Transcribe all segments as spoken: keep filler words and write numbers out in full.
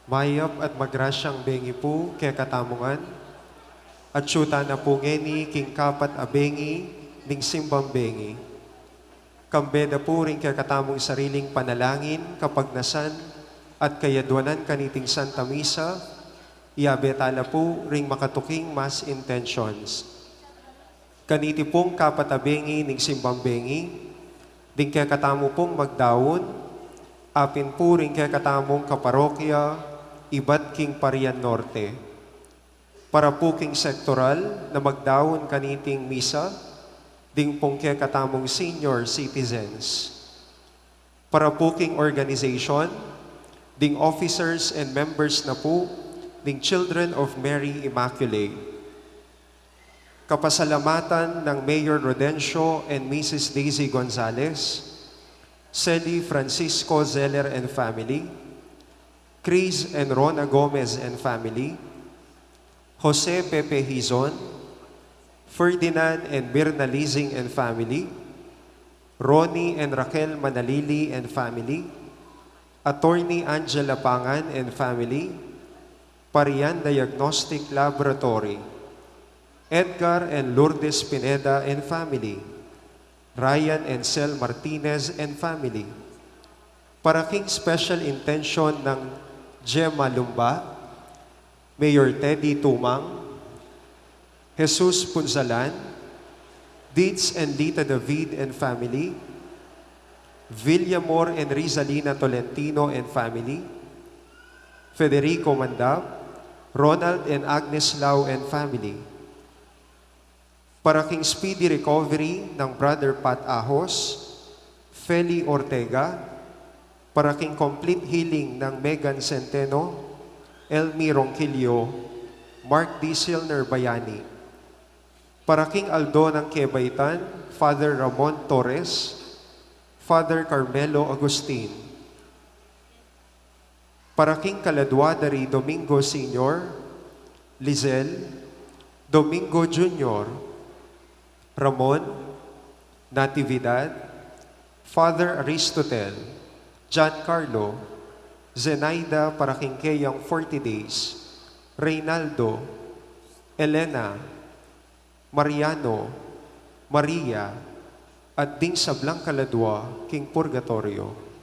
Mayap at magrasyang bengi pu kekatamu ngan, at atyu tana pu ngeni king kapat a bengi ning simbang bengi. Kambe da pu ring kekatamung sariling panalangin, kapagnasan, at kayadwanan kaniting Santa Misa, iabe tala pu ring makatuking mass intentions. Kaniti pung kapat a bengi ning simbang bengi, ding kekatamu pung magdaun, apin pu ring kekatamung kaparokya ibat king Parian Norte. Para pu king sektoral na magdaun kaniting misa, ding pung kekatamung senior citizens. Para pu king organization, ding officers and members na pu ding Children of Mary Immaculate. Kapasalamatan nang Mayor Rodencio and Missus Daisy Gonzalez, Seli Francisco Zeller and family, Chris and Rona Gomez and family, Jose Pepe Hizon, Ferdinand and Mirna Lizing and family, Ronnie and Raquel Manalili and family, Attorney Angela Pangan and family, Parian Diagnostic Laboratory, Edgar and Lourdes Pineda and family, Ryan and Sel Martinez and family. Para king special intention nang Gemma Lumba, Mayor Teddy Tumang, Jesus Punzalan, Dids and Lita David and family, Villamor and Rizalina Tolentino and family, Federico Mandap, Ronald and Agnes Lau and family. Para king speedy recovery nang Brother Pat Ahos, Feli Ortega, para king complete healing nang Megan Centeno, Elmi Ronquillo, Mark D. Silner Bayani. Para king aldo nang kebaitan, Father Ramon Torres, Father Carmelo Agustin. Para king kaladua da ri Domingo Senior, Lizelle, Domingo Junior, Ramon, Natividad, Father Aristotel, Giancarlo, Zenaida para king keyang forty days, Reynaldo, Elena, Mariano, Maria, at ding sablang kaladua king purgatorio.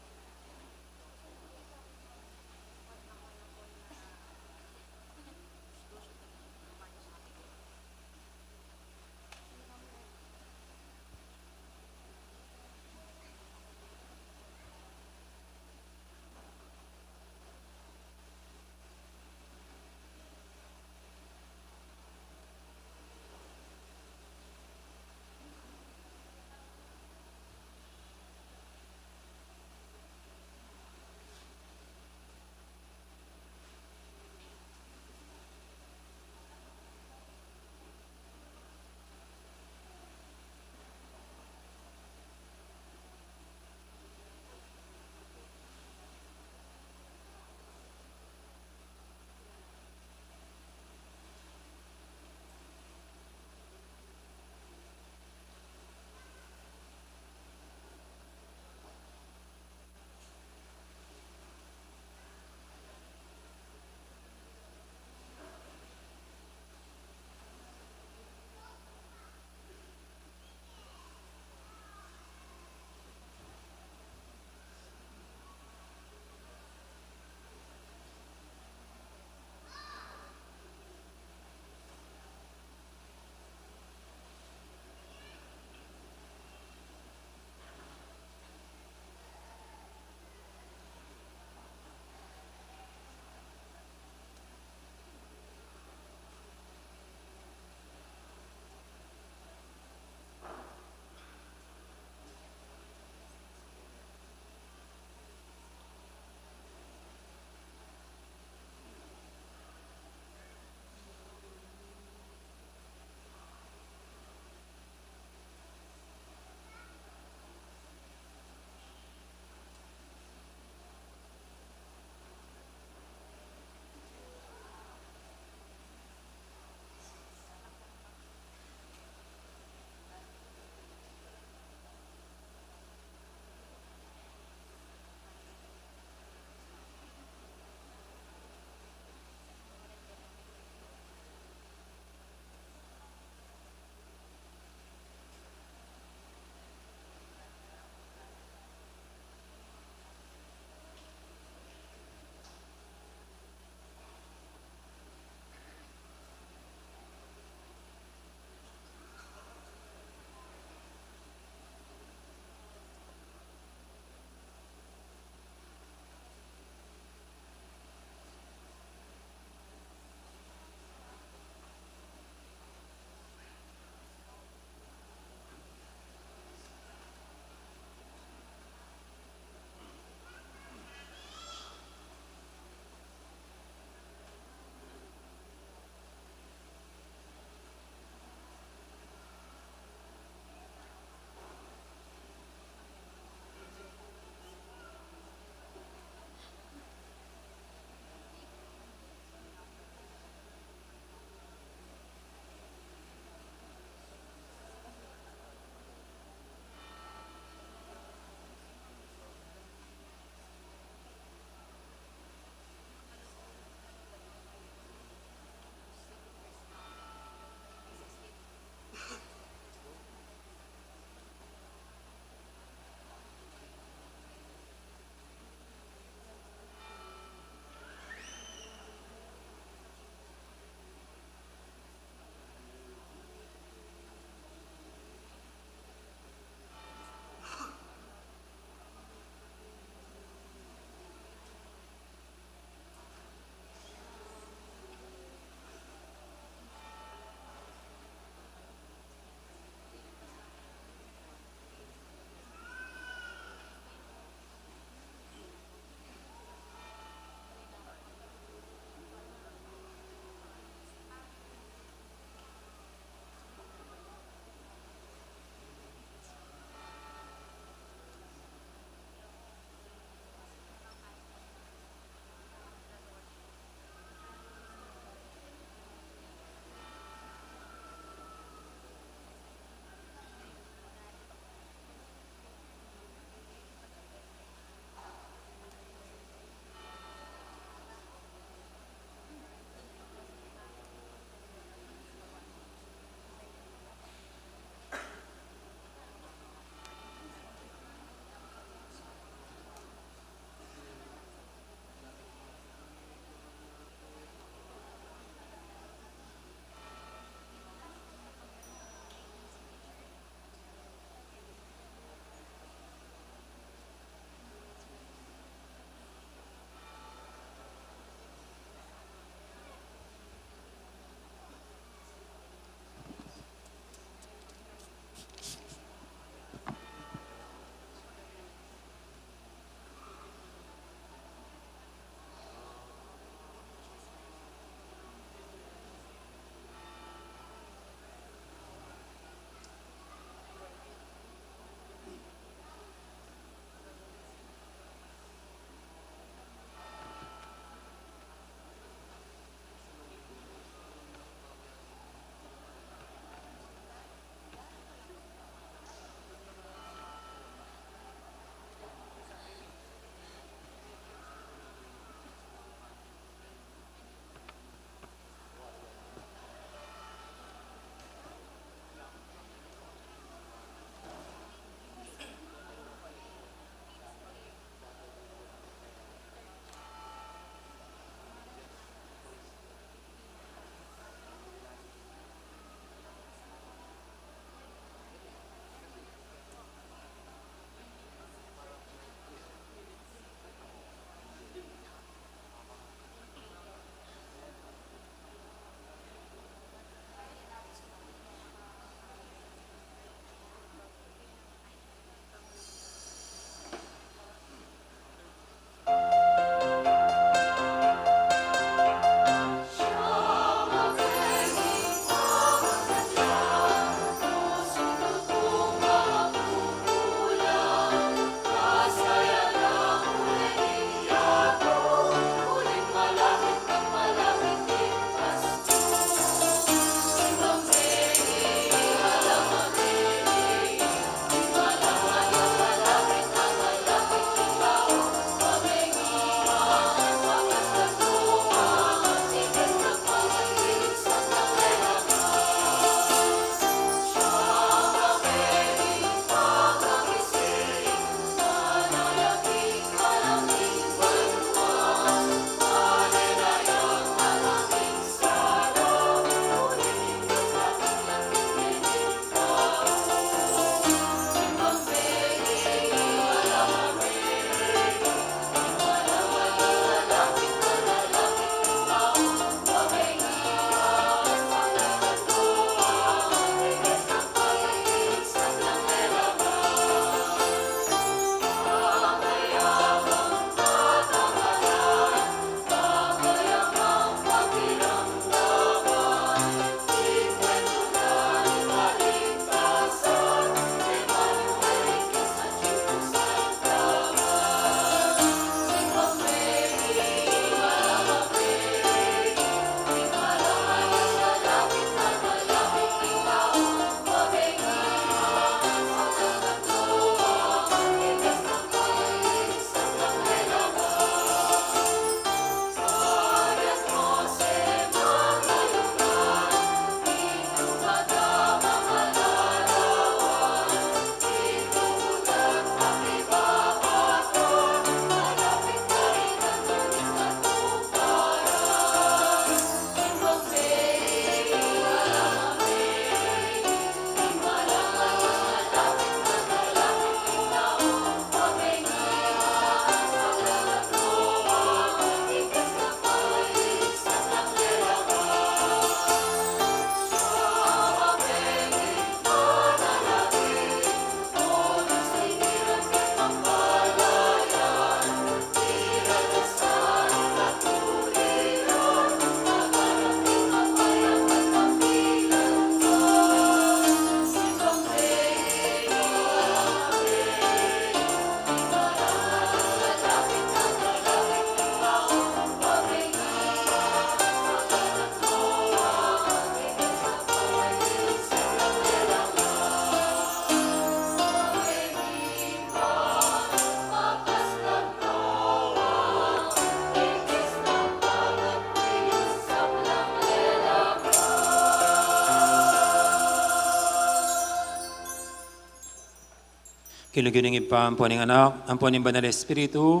King lagyu ning Ibpa, ampo ning Anak, ampo ning Banal Espiritu.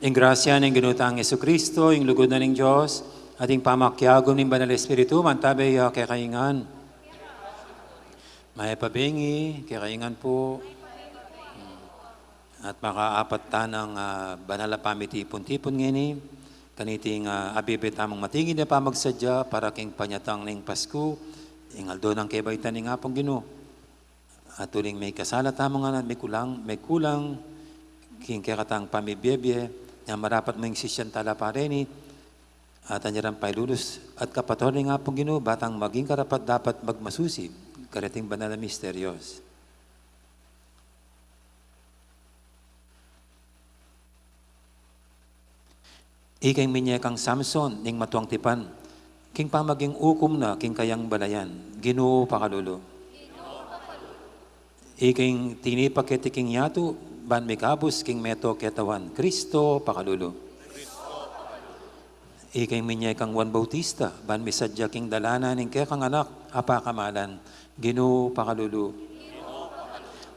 Ing grasya ning Ginu tang Jesucristo, ing lugud na ning Dios, at ing pamakiagum ning Banal Espiritu, mantabi ya kekayu ngan. Mayap a bengi kekayu ngan pu. At makaapat tanang, ah, banal a pamitipun-tipun ngeni, kaniting, ah, abibe tamung matingid a pamagsadya para king panyatang ning Pasku, ing aldo nang kebaitan ning Apung Ginu. At uling mikasala tamu ngan at mikulang, mikulang king kekatang pamibie-bie, nya marapat mu ing sisian tala pa reni, at anyaran pailulus at kapatawad ning Apung Ginu, ba tang maging karapat-dapat magmasusi kareting banal a misteryos. Ika ing minye kang Samson ning matuang tipan, king pamaging ukum na king kayang balayan, Ginu pakalulu. Ika ing tinipa keti king yatu, ban mikabus king meto ketawan, Kristo pakalulu. Ika ing minye kang Juan Bautista, ban misadya king dalanan ning kekang anak a pakamalan, Ginu pakalulu.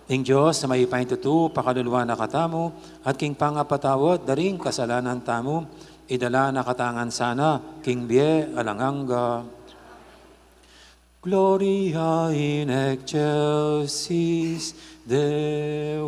Ing Dios a mayupayang tutu pakaluluan na katamu, at king pangapatawad da ring kasalanan tamu, idala na katamu ngan sana king bie alang angga. Gloria in excelsis Deo.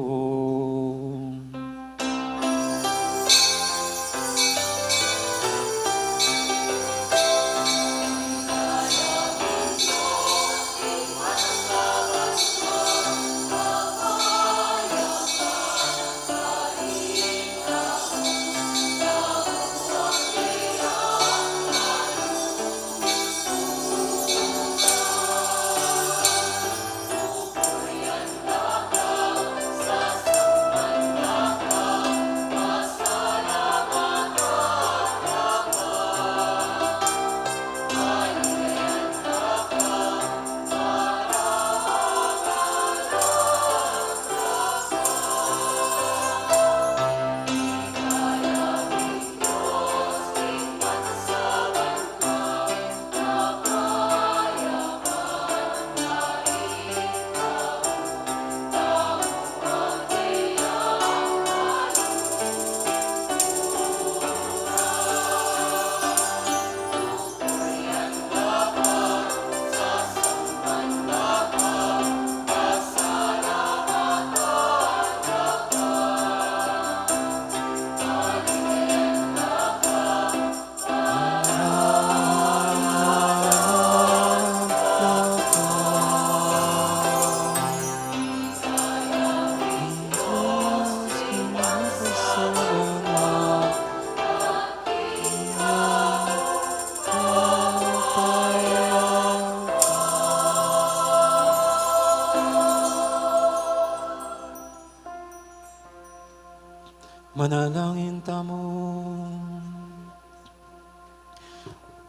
Manalangin tamu.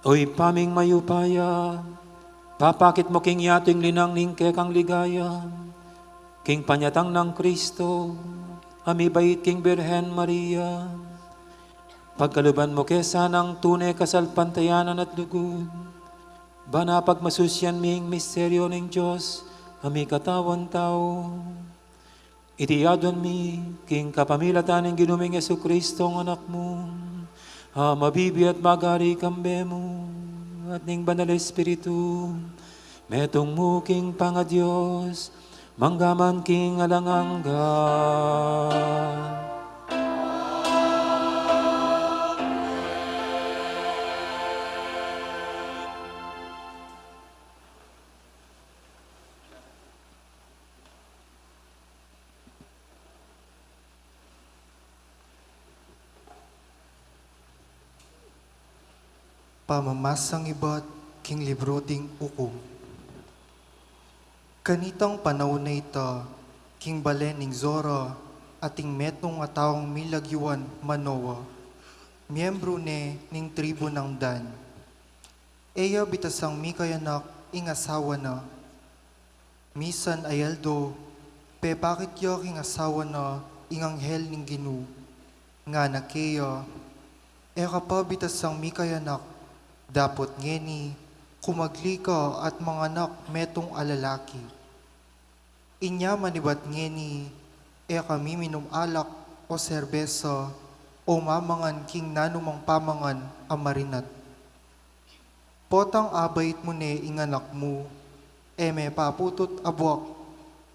O Ibpa ming mayupaya, papakit mu king yatu ing linang ning kekang ligaya, king panyatang nang Kristo a mibait king Birhen Maria. Pagkaluban mu ke sanang tune kasalpantayanan at lugud, ban apagmasusian mi ing misteryo ning Dios a mikatawan tau. Iti aduan mi king kapamilatan ning Ginu ming Jesucristo, ing Anak mu, a mabibie at magari kambe mu, at ning Banal Espiritu, metung mu king pangaDios, mangga man king alang angga. Pamamasang ibat king libru ding Ukum. Kanitang panaun a ita, king bale ning Zora, ating metung a taung milagyuan Manoa, miyembru ne ning tribu nang Dan. E ya bitasang mikayanak ing asawa na. Misan a aldo, pepakit ya king asawa na ing anghel ning Ginu, ngana keya, "E ka pa bitasang mikayanak, dapot ngeni, kumagli ka at manganak metung a lalaki." Inya manibat ngeni, E kami minum alak o serbesa o mamangan king nanumang pamangan a marinat. Potang abait mu ne ing anak mu, e me paputut a buak,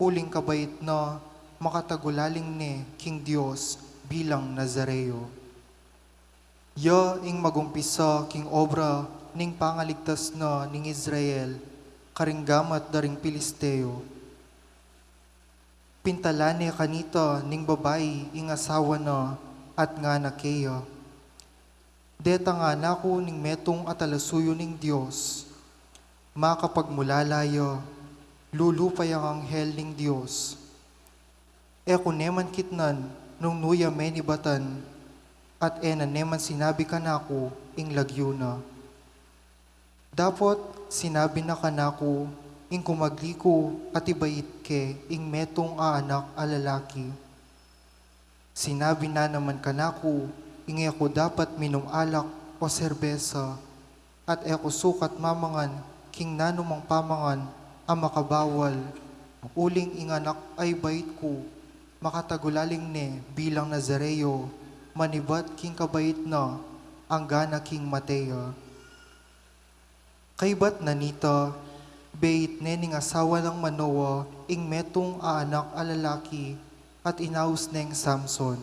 uling kabait na, makatagulaling ne king Dios bilang Nazareo. Ya ing magumpisa king obra ning pangaligtas na ning Israel karing gamat da ring Pilisteo. Pintala ne kanita ning babai ing asawa na at ngana keya, "Deta ngana ku ning metung a talasuyu ning Dios. Makapagmulala ya, lulu pa yang anghel ning Dios. E ku ne man kitnan nung nu ya menibatan, at e na ne man sinabi kanaku ing lagyu na. Dapot sinabi na kanaku ing kumagli ku at ibait ke ing metung a anak a lalaki. Sinabi na naman kanaku ing e ku dapat minum alak o serbesa, at e ku sukat mamangan king nanumang pamangan a makabawal, uling ing anak a ibait ku, makatagulaling ne bilang Nazareo, manibat king kabait na, anggana king mate ya." Kaybat na nita, beit ne ning asawa nang Manoa ing metung a anak a lalaki, at inaus neng Samson.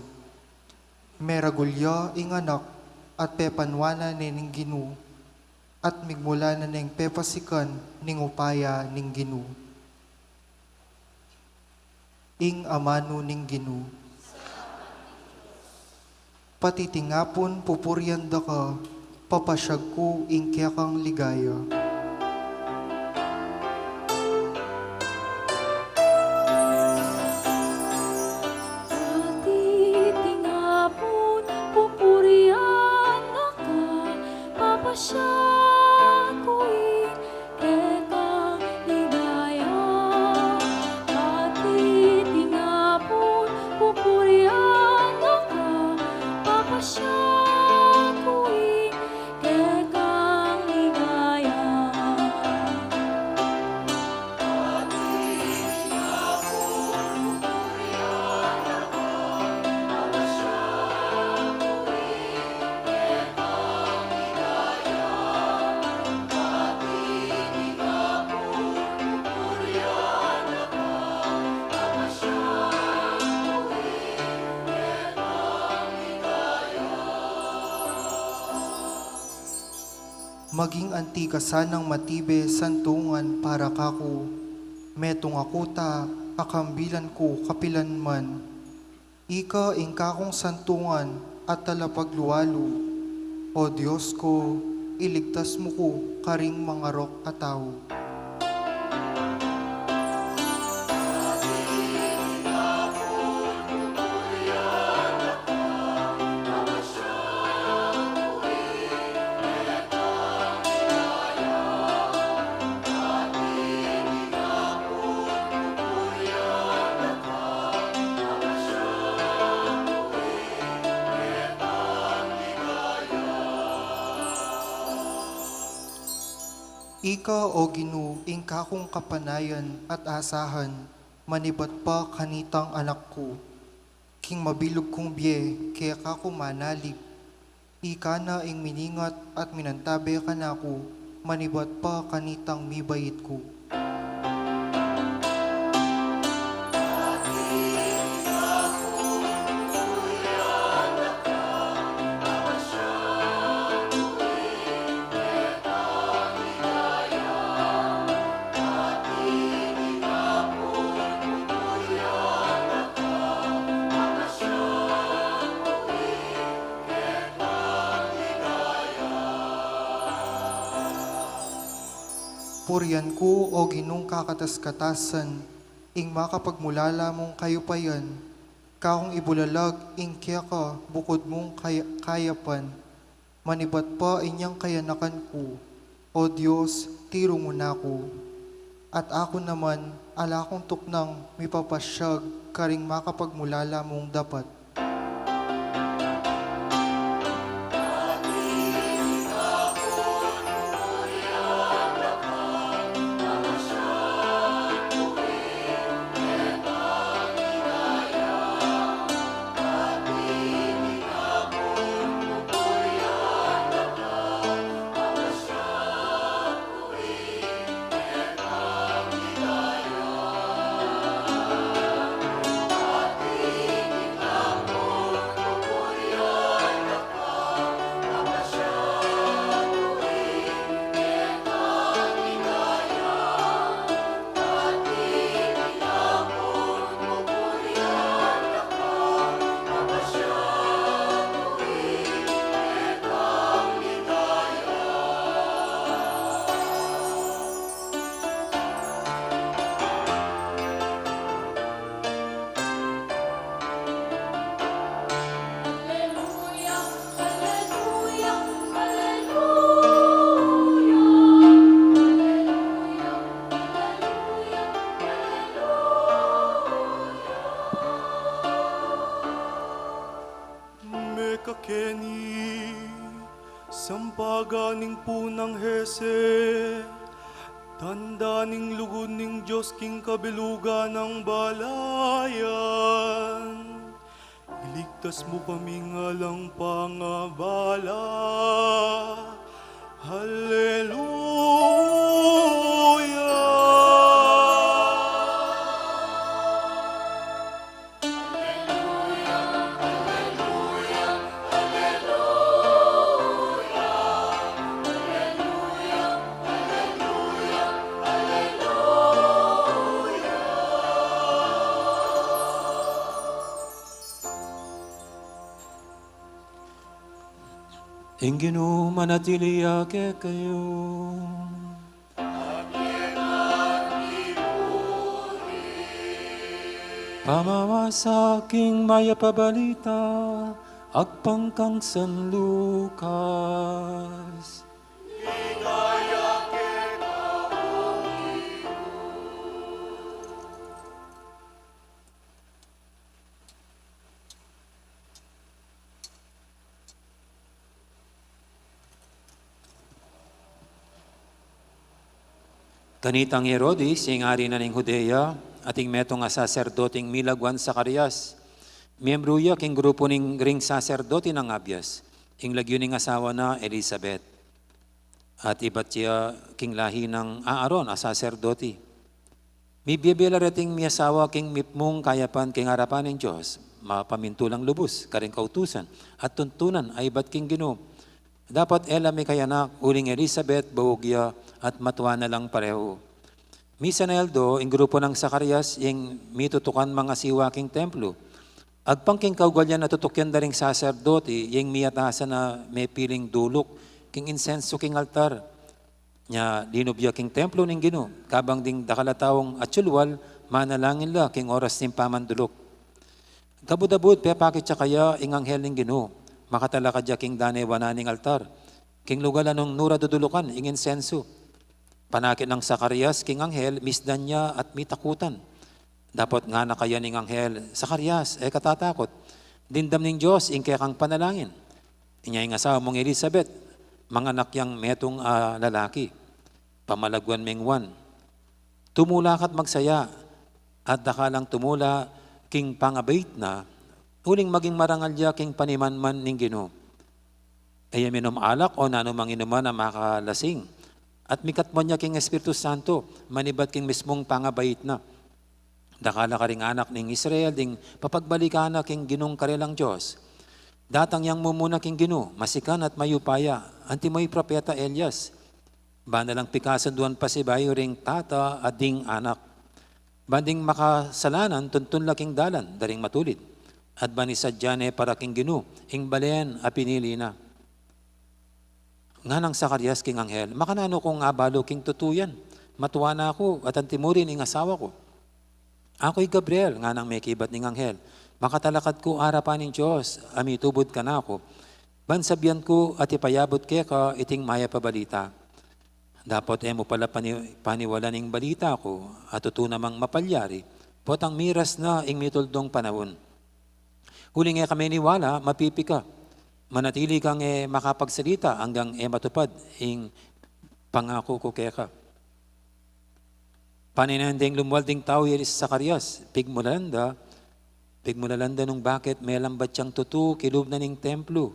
Meragul ya ing anak, at pepanuanan ne ning Ginu, at migmula na neng pepasikan ning upaya ning Ginu. Ing amanu ning Ginu. Patitingapun pupurian da ka, papasyag ku ing kekang ligaya. Patitingapun pupurian da ka, papasyag ku ing kekang ligaya. Patitingapun pupurian da ka, papasyag ku ing kekang ligaya. Maging anti ka sanang matibe santungan para kaku, metung a kuta a kambilan ku kapilanman. Ika ing kakung santungan at talapaglualu. O Dios ku, iligtas mu ku karing mangarok a tau. Ika, o Ginu, ing kakung kapanayan at asahan, manibat pa kanitang anak ku. King mabilug kung bie, keka ku manalig. Ika na ing miningat at minantabe kanaku, manibat pa kanitang mibait ku. Purian ku, o Ginung kakatas-katasan, ing makapagmulala mung kayupayan, kakung ibulalag ing keka bukud mung kay-, kayapan, manibat pa inyang kayanakan ku. O Dios, tiru mu na ku, at aku naman, ala kung tuknang mipapasyag karing makapagmulala mung dapat. Keni, sampagan ning punang Hesed, tanda ning lugud ning Dios king kabilugan nang balayan. Iligtas mu kami king alang pangabala. Haleluya. Ing Ginu manatili ya kekayu. Pamamasa king Mayap a Balita agpang kang San Lucas. Kanitang Herodes, ing ari na ning Judea, ating metung a saserdoting milagwan Zacarias. Miyembru ya king grupu ning ring saserdote nang Abias. Ing lagyu ning asawa na Elizabeth. At ibat ya king lahi nang Aaron a saserdote. Mibie-bie la reting miyasawa king mipmung kayapan king arapan ning Dios, mapamintulang lubus karing kautusan at tuntunan a ibat king Ginu. Dapat e la mikayanak uling Elizabeth baug ya at matua na lang parehu. Misan a aldo, ing grupu nang Zacarias ing mitutukan mangasiwa king templo. Agpang king kaugalian a tutukyan da ring saserdote ing miyatasan a mepiling duluk king insensu king altar. Nya linub ya king templo ning Ginu, kabang ding dakal a taung atiu lual manalangin la king oras ning pamanduluk. Kabud-abud pepakit ya kaya ing anghel ning Ginu, makatalakad ya king danewan na ning altar, king lugal a nung nu ra dudulukan ing insensu. Panakit nang Zacarias king anghel, misdan ya at mitakutan. Dapot ngana kaya ning anghel, "Zacarias, e ka tatakut. Dimdam ning Dios ing kekang panalangin. Inya ing asawa mung Elizabeth, manganak yang metung a lalaki. Pamalagwan meng Juan. Tumula ka't magsaya, at dakal ang tumula king pangabait na, uling maging marangal ya king panimanman ning Ginu. E ya minum alak o nanu mang inuman a makalasing, at mikatmu ya king Espiritu Santo, manibat king mismung pangabait na. Dakal a karing anak ning Israel ding papagbalikan na king Ginung karelang Dios. Datang yang mumuna king Ginu, masikan at mayupaya, antimo ing propeta Elias. Bana lang pikasunduan pasibayu ring tata at ding anak. Ban ding makasalanan tuntun la king dalan da ring matulid, at ban isadia ne para king Ginu ing balen a pinili na." Nganang Zacarias king anghel, "Makananu kung abalu king tutu yan? Matua na ku, at antimo rin ing asawa ku." "Aku i Gabriel," nganang mekibat ning anghel, "makatalakad ku arapan ning Dios a mitubud kanaku, ban sabian ku at ipayabut keka iting mayap a balita. Dapot e mu pa la pani-, paniwalan ing balita ku, at tutu namang mapalyari, potang miras na ing mituldung panaun. Uling e ka meniwala, mapipi ka. Manatili kang e makapagsalita anggang e matupad ing pangaku ku keka." Panenyan deng lumual ding tau i Zacarias, pigmulalan da, pigmulalan da nung bakit melambat yang tutu kilub na ning templo.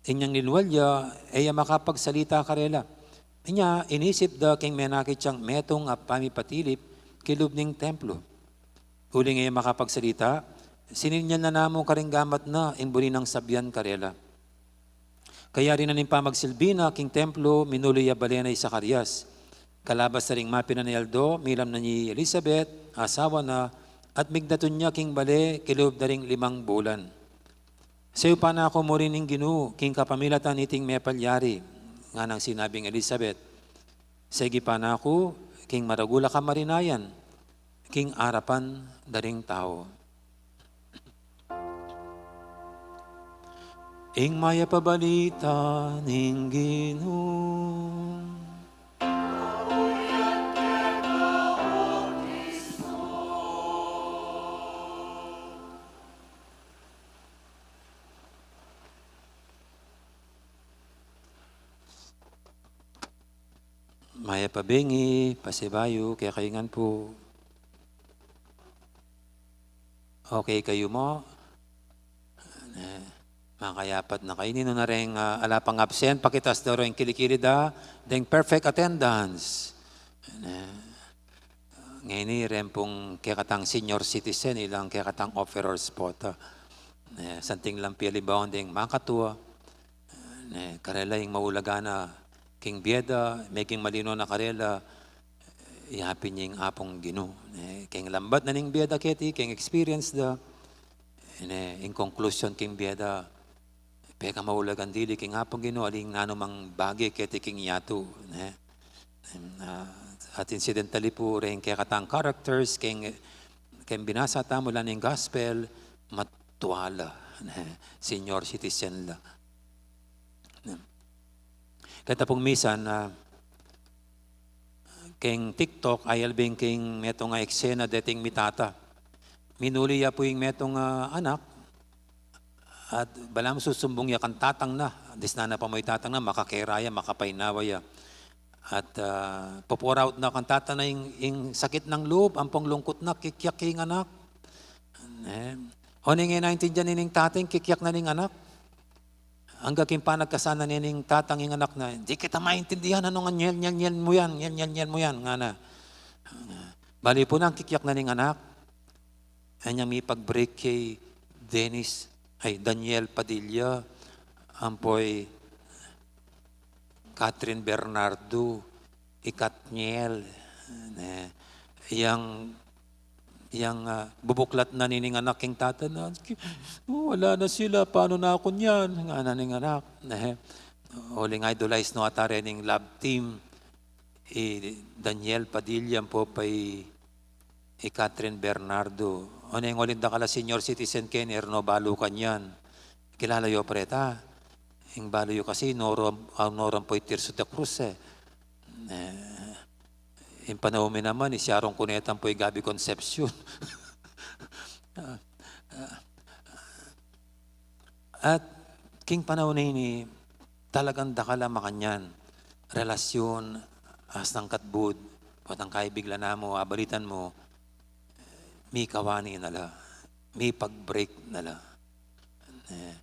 Inyang linual ya, e ya makapagsalita karela. Inya inisip da king menakit yang metung a pamipatilip kilub ning templo. Uling e ya makapagsalita, sininyal na namu karing gamat na ing buri nang sabian karela. Kayari na ning pamagsilbi na king templo, minuli ya bale na i Zacarias. Kalabas da ring mapilan a aldo, milam na i Elizabeth, asawa na, at migdatun ya king bale kilub da ring limang bulan. "Sayupan na ku mu rin ning Ginu king kapamilatan niting mepalyari," nganang sinabing Elizabeth. "Segipan na ku king maragul a kamarinayan king arapan da ring tau." Ing mayap a balita ning Ginu. Mayap a bengi, pasibayu kekayu ngan pu. Okay kayu mu? Ne, makayapat na kayu. Ninu na reng, ah, ala pang absent, pakitas daw reng kilikili da, deng perfect attendance. Ne, ngeni reng pung kekatang senior citizen, ilang kekatang offerors pu ta. Ne, santing lang pia limbawan deng makatua. Ne, karela ing maulaga na king bie da, meging malino na karela, yapin ing Apung Ginu. Ne, keng lambat na ning bie da keti, keng experience da, ne, ing conclusion king bie da, pekamaulagang dili king Apung Ginu, aling nanumang bage keti king yatu, ne. Ah, at incidentally pu, reng kekatang characters, keng, keng binasa tamu la ning gospel, matua la, ne, senior citizen la. Keta pung misan, ah, keng TikTok, ayalbe ing keng metung a eksena deting mitata. Minuli ya pu ing metung a anak, at balamu susumbung ya kang tatang na, disnan na pa mu ing tatang na, makakera ya, makapainawa ya. At, ah, po-pour out na kang tatang na ing, ing sakit ng loob, ampong lungkut na, kikyak ing anak. Eh, o, ning naintindihan ning tatang, kikyak na ning anak. Anggang king panagkasanan ning tatang ing anak na, "Di kita maintindihan, ano ngan nyel, nyel, nyel mu yan, nyel, nyel, nyel mu yan," ngana. Bali pu nang kikyak na ning anak. Anyang mipag-break kay Dennis, ay, Daniel Padilla, ampo i Catherine Bernardo, i Katniel, ne, yang, yang, ah, bubuklat na nining anak king tata na, "Oh, wala na sila, paano na ako niyan?" ngana ning anak, ne. Uling idolize no ata reng love team, i Daniel Padilla, ampo pa i i Catherine Bernardo. O, neng uling dakal a senior citizen keni, e yu no balu kanyan. Kilala yu pa reta? Ing balu yu kasi, noro, ah, noro ampo i Tirso de Cruz, e. Eh, ing panaun mi naman, i Sharon Cuneta ampo i Gabby Concepcion. Ah, ah, At king panaun a ini, talagang dakal a makanyan, relasyon, asnang katbud, potang kaibiglan na mu, abalitan mu, mikawani na la, mipag-break na la. Eh,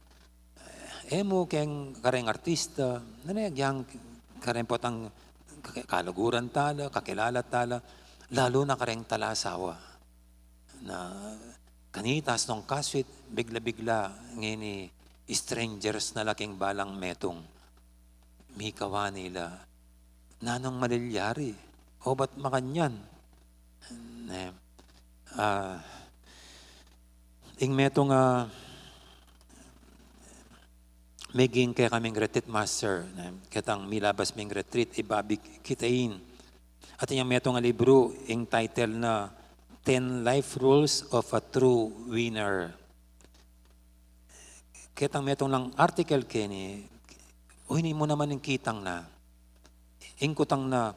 eh, e mu keng kareng artista, nanu, yang kareng potang kake-, kaluguran tala, kakilala tala, lalu na kareng talasawa. Na kanita asnong kaswit, bigla-bigla, ngeni strangers na la king balang metung. Mikawani la. Nanung malilyari? Obat makanyan? Ne, ah, ing metung, ah, meging kekaming retreat master, ne, ketang milabas ming retreat, ibabik kita in. At inyang metung a libru, ing title na Ten Life Rules of a True Winner. Ketang metung lang article keni, o, ini mu naman ing kitang na. Ing kutang na,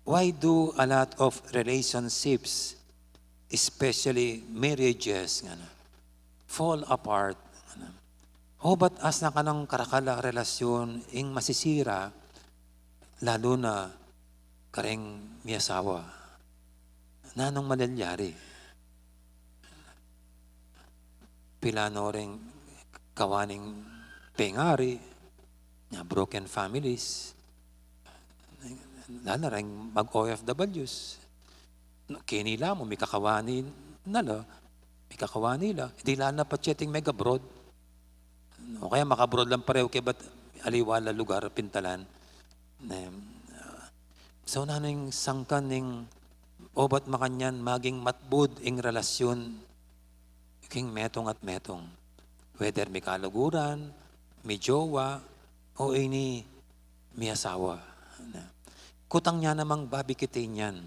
"Why do a lot of relationships, especially marriages, ngana, fall apart?" ngana. Obat asna kanung karakal a relasyon ing masisira, lalu na kareng miyasawa? Nanung malilyari? Pila no reng kawaning pengari, nya broken families, lalu na reng mag-O F Ws. Keni la mu, mikakawani na la, mikakawani la. Di la na patse ating meg-abroad. O kaya maka-abroad lang pareho, kaybat aliwa la lugar pintalan. Ne, ah, so, nanu ing sangkan ning obat makanyan maging matbud ing relasyon king metung at metung? Whether mikaluguran, mijowa, o ini miyasawa. Ne. Kutang nya namang babikiti niyan.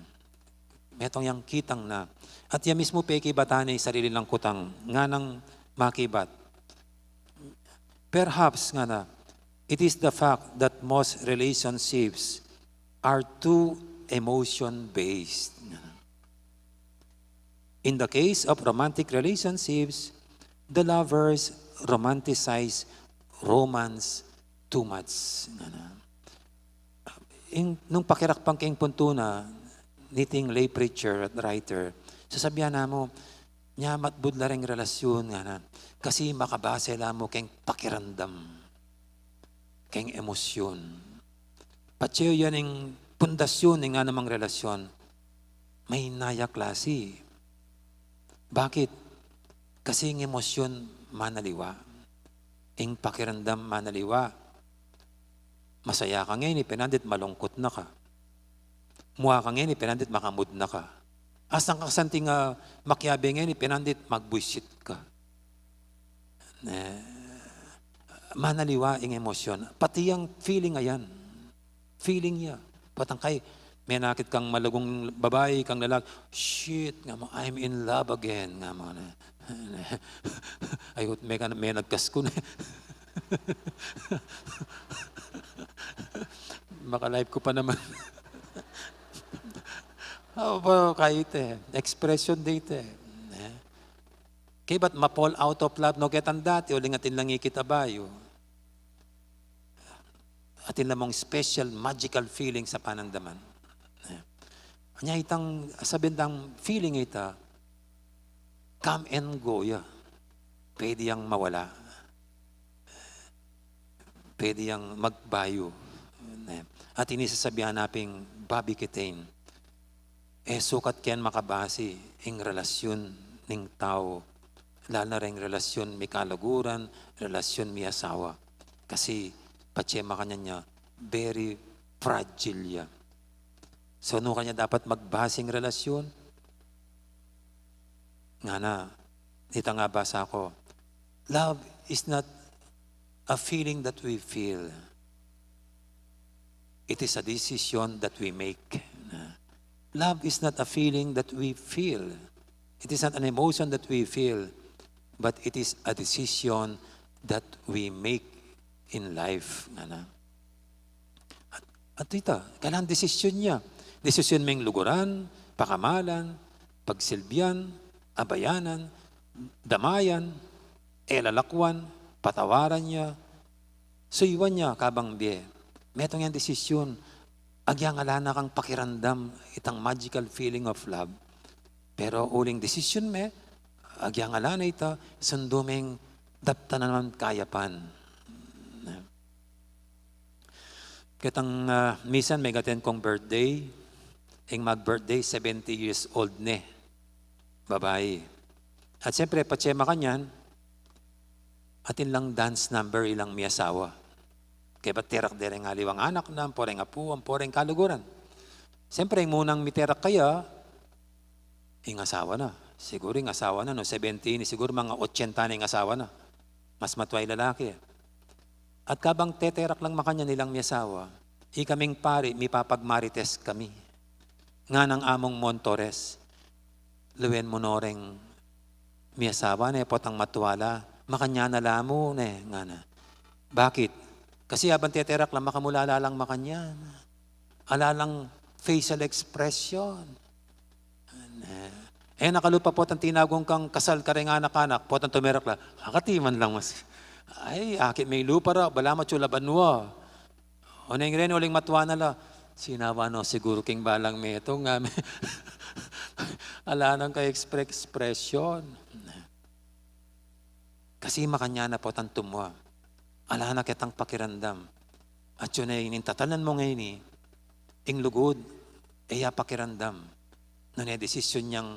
Metung yang kitang na. At ya mismu pekibatan ne ing sarili nang kutang, nganang makibat. Perhaps, ngana, it is the fact that most relationships are too emotion-based. In the case of romantic relationships, the lovers romanticize romance too much. Ngana. Ing, nung pakirakpan ke ing puntu na, niting lay preacher at writer, sasabian na mu, nya matbud la reng relasyun, ngana. Kasi makabase la mu keng pakiramdam, keng emosyon. Patse yan ing pundasyun ning anumang relasyun. Mahinaya klasi. Bakit? Kasi ing emosyon manaliwa. Ing pakiramdam manaliwa. Masaya ka ngeni, pinandit malungkut na ka. Mua ka ngeni, pinandit makamud na ka. Asang ka santing, ah, makiabe ngeni, pinandit magbuisit ka. Eh, manaliwa ing emosyon. Pati yang feeling ayan. Feeling ya. Potang kay, menakit kang malagung babai, kang lalaki, "Shit," nga mu, "I'm in love again," nga mu na. Ay, hut, me ka, me nagkas ku na. Maka-live ku pa naman. Oh, pero kahit eh, expression date eh. Eh. Kaybat ma-fall out of love no ketang dati, uling atin lang ikit a bayu. Atin la mung special magical feeling sa panandaman. Eh. Anya itang, sabian dang feeling ita, come and go ya. Pwede yang mawala. Pwede yang magbayu. Eh. At ini sasabian na pin Bobby Cattain, e sukat ken makabasi ing relasyun ning tau, lalo na reng relasyun mikaluguran, relasyun miasawa. Kasi patse makanyan ya, very fragile ya. So, nu kanyan dapat magbasi ing relasyun? Ngana, ita nga basa ku, love is not a feeling that we feel. It is a decision that we make. Love is not a feeling that we feel. It is not an emotion that we feel, but it is a decision that we make in life. Ngana. At, at ita, kailangan desisyon ya. Desisyon meng luguran, pakamalan, pagsilbian, abayanan, damayan, e lalakwan, patawaran ya, suyuan ya kabang bie. Metung yang desisyon, agyang ala na kang pakiramdam itang magical feeling of love. Pero uling desisyon me, agyang ala na ita, sundu meng daptan na naman kayapan. Ketang, ah, misan megaten kung birthday, ing mag-birthday, seventy years old ne, babai. At siyempre, patse makanyan, atin lang dance number ilang miasawa. Kaybat terak de reng aliwang anak na, ampo reng apu, ampo reng kaluguran. Siyempre, ing munang miterak kaya, ing asawa na. Siguru ing asawa na, no, seventy ini, siguru mga otsenta na ing asawa na. Mas matua ing lalaki. At kabang teterak lang makanyan ilang miasawa, ikaming pari, mipapagmarites kami. Nganang Among Montores, luen mu no reng miasawa ne, potang matua la, makanyan na la mu ne, ngana. Bakit? Kasi abang teterak lang, makamulala lang makanyan. Ala lang facial expression. E na kalupa potang tinagun kang kasal kareng anak-anak, potang tumerak la, akatiman lang mas. Ay, akit me lupa ra, balamu atsu la banua. Oneng reni uling matua na la, sinawa no siguru king balang metung, nga me. Ala nang ka-expre-, expression. Kasi makanyan na potang tumua. Ala na ketang pakiramdam. Atsu ne ining tatalan mu ngeni, ing lugud, e ya pakiramdam. Nune desisyon yang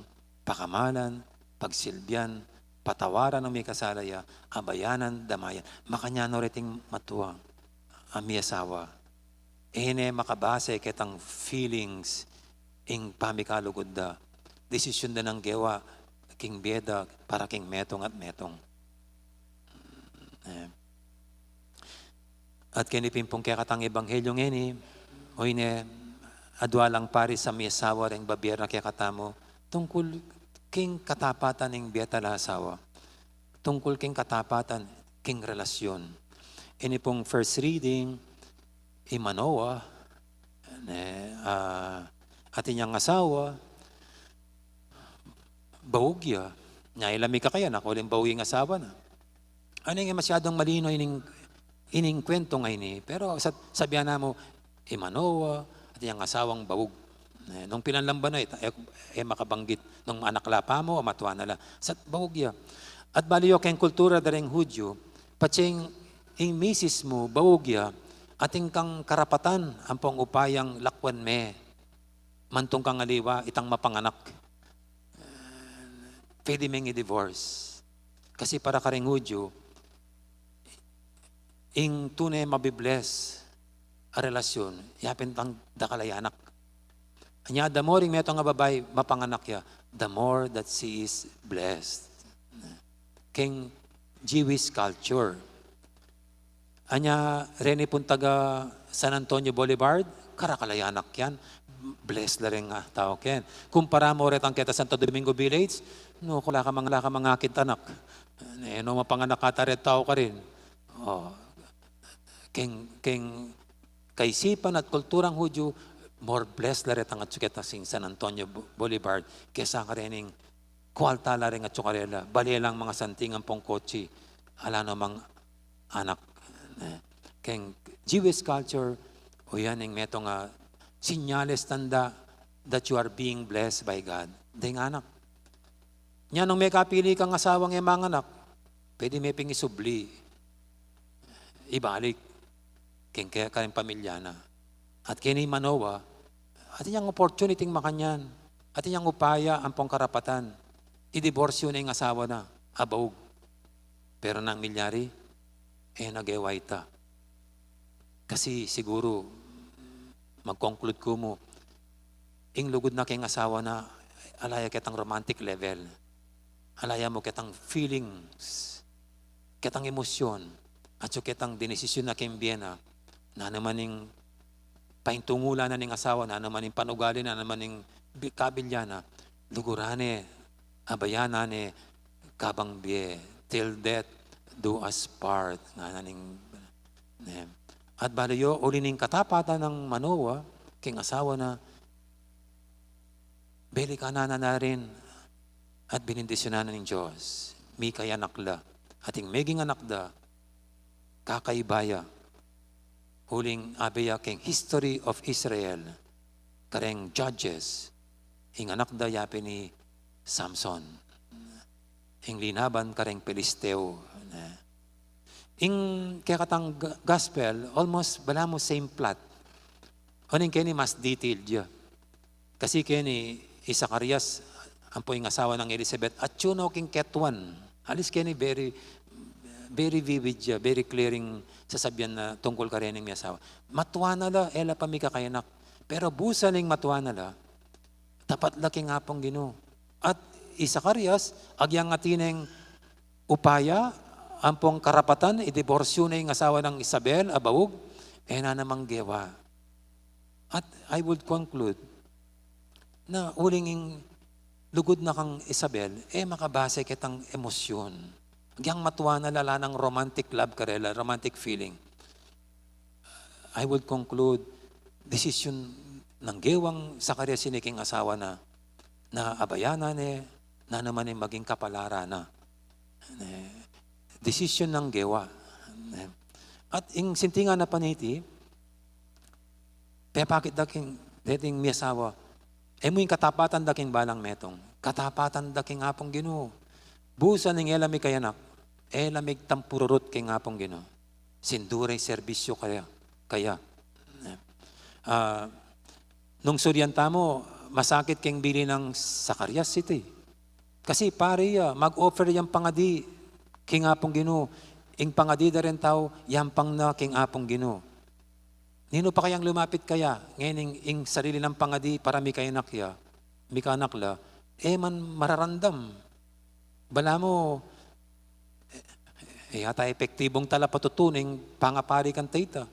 pakamalan, pagsilbian, patawaran ing mikasala ya, abayanan, damayan. Makanyan no reting matua a miasawa. E ne makabase ketang feelings ing pamikalugud da. Desisyon da nang gewa king bie da para king metung at metung. E. At keni pin pung kekatang ebanghelyo ngeni, o ine, adua lang pari sa miasawa reng babie ra kekatamu, tungkul king katapatan ning bie at asawa. Tungkul king katapatan king relasyon. Ini pung first reading, i Manoah, ne, ah, atin yang asawa, baug ya, nya ila mikakayanak, uling baug ing asawa na. Anu, e masyadung malino ining, ining kwentong ini, pero sa-, sabian na mu, I Manoah, atin yang asawang baug. E, nung pilan lang ba na, e, e, e makabanggit. Nung anak la pa mu, o matua na la. Sa baug ya. At bale yu keng kultura da ring Hudyu, patse ing misis mu, baug ya, atin kang karapatan, ampong upayang lakwan me. Mantung kang aliwa, itang mapanganak. Pwede meng i-divorce. Kasi para karing Hudyu, ing tune mabi-bless a relasyon, yapin tang dakal a anak. Anya, the more ing metung a babai mapanganak ya, the more that she is blessed. Keng Jewish culture. Anya, reni pung taga San Antonio Boulevard, karakal a anak yan. Bless la ring tau ken. Kumpara mu retang keta Santo Domingo Village, nu, kula ka mang-, kula ka mangakit anak. E no mapanganak ata reng tau karin. O, keng, keng kaisipan at kulturang Hudyu, more blessed la retang atsu keta sing San Antonio Bo-, Boulevard kesa karening kualta la ring atsu karela, bale lang mangasanting ampong kotsi, ala no mang anak. E, keng Jewish culture, o yan ing metung a sinyales, tanda that you are being blessed by God. Deng anak. Nya nung mekapili kang asawang e manganak, pwede me ping isubli, ibalik keng kaya, keng pamilya na. At keni Manoah, atin yang opportunity makanyan, atin yang upaya ampong karapatan, i-divorce yu na ing asawa na, abaug. Pero nanu ing milyari, e na gewa ita. Kasi siguru, mag-conclude ku mu, ing lugud na keng asawa na, ala ya ketang romantic level. Ala ya mu ketang feelings, ketang emosyon, atsu ketang dinesisyon na keng bie na, nanu man ing paintungulan na ning asawa, nanu man ing panugali na, nanu man ing bi-, kabilya na, luguran ne, abayanan ne, kabang bie, till death do us part, ngana ning, ne. At bale yu, uli ning katapatan nang Manoah keng asawa na, belikan na na rin, at benendisyonan na ning Dios. Mikayanak la, at ing meging anak da, kakaiba ya. Uling abe ya keng History of Israel, kareng Judges, ing anak da yapin i Samson. Ing linaban kareng Pilisteo, ne. Ing kekatang ga-, gospel, almost balamu same plot. Oneng keni mas detailed ya. Kasi keni i Zacarias, ampo ing asawa nang Elizabeth, atsu no king ketuan. Alis keni very, very vivid ya, very clear ing sasabian na tungkul karening miasawa. Matua na la, e la pa mikakayanak. Pero busa ning matua na la, tapat la king Apung Ginu. At i Zacarias, agyang atin neng upaya, ampong karapatan, idiborsyu na ing asawa nang Isabel, abaug, e na namang gewa. At I would conclude na uling ing lugud na kang Isabel, e makabase ketang emosyon. Agyang matua na la, ala nang romantic love karela, romantic feeling. I would conclude, desisyon nang gewang Zacarias ini king asawa na, na abayanan ne, nanu man ing maging kapalaran na. Ne, desisyon nang gewa. Ne. At ing sintingan na paniti, pepakit da king, deting miasawa, e mu ing katapatan da king balang metung, katapatan da king Apung Ginu. Busa ning e la mikayanak, e la migtampu rurut king Apung Ginu. Sinduring serbisyu kaya, kaya. Ah, nung surian tamu, masakit king bili nang Zacarias iti. Kasi pari ya, mag-offer yang pangadi king Apung Ginu, ing pangadi da ring tau, yampang na king Apung Ginu. Ninu pa kayang lumapit kaya, ngening ing sarili nang pangadi para mikayanak ya, mikayanak la, e man mararamdam. Balamu, e, e yata epektibung talapatutu ning pangapari kang tita.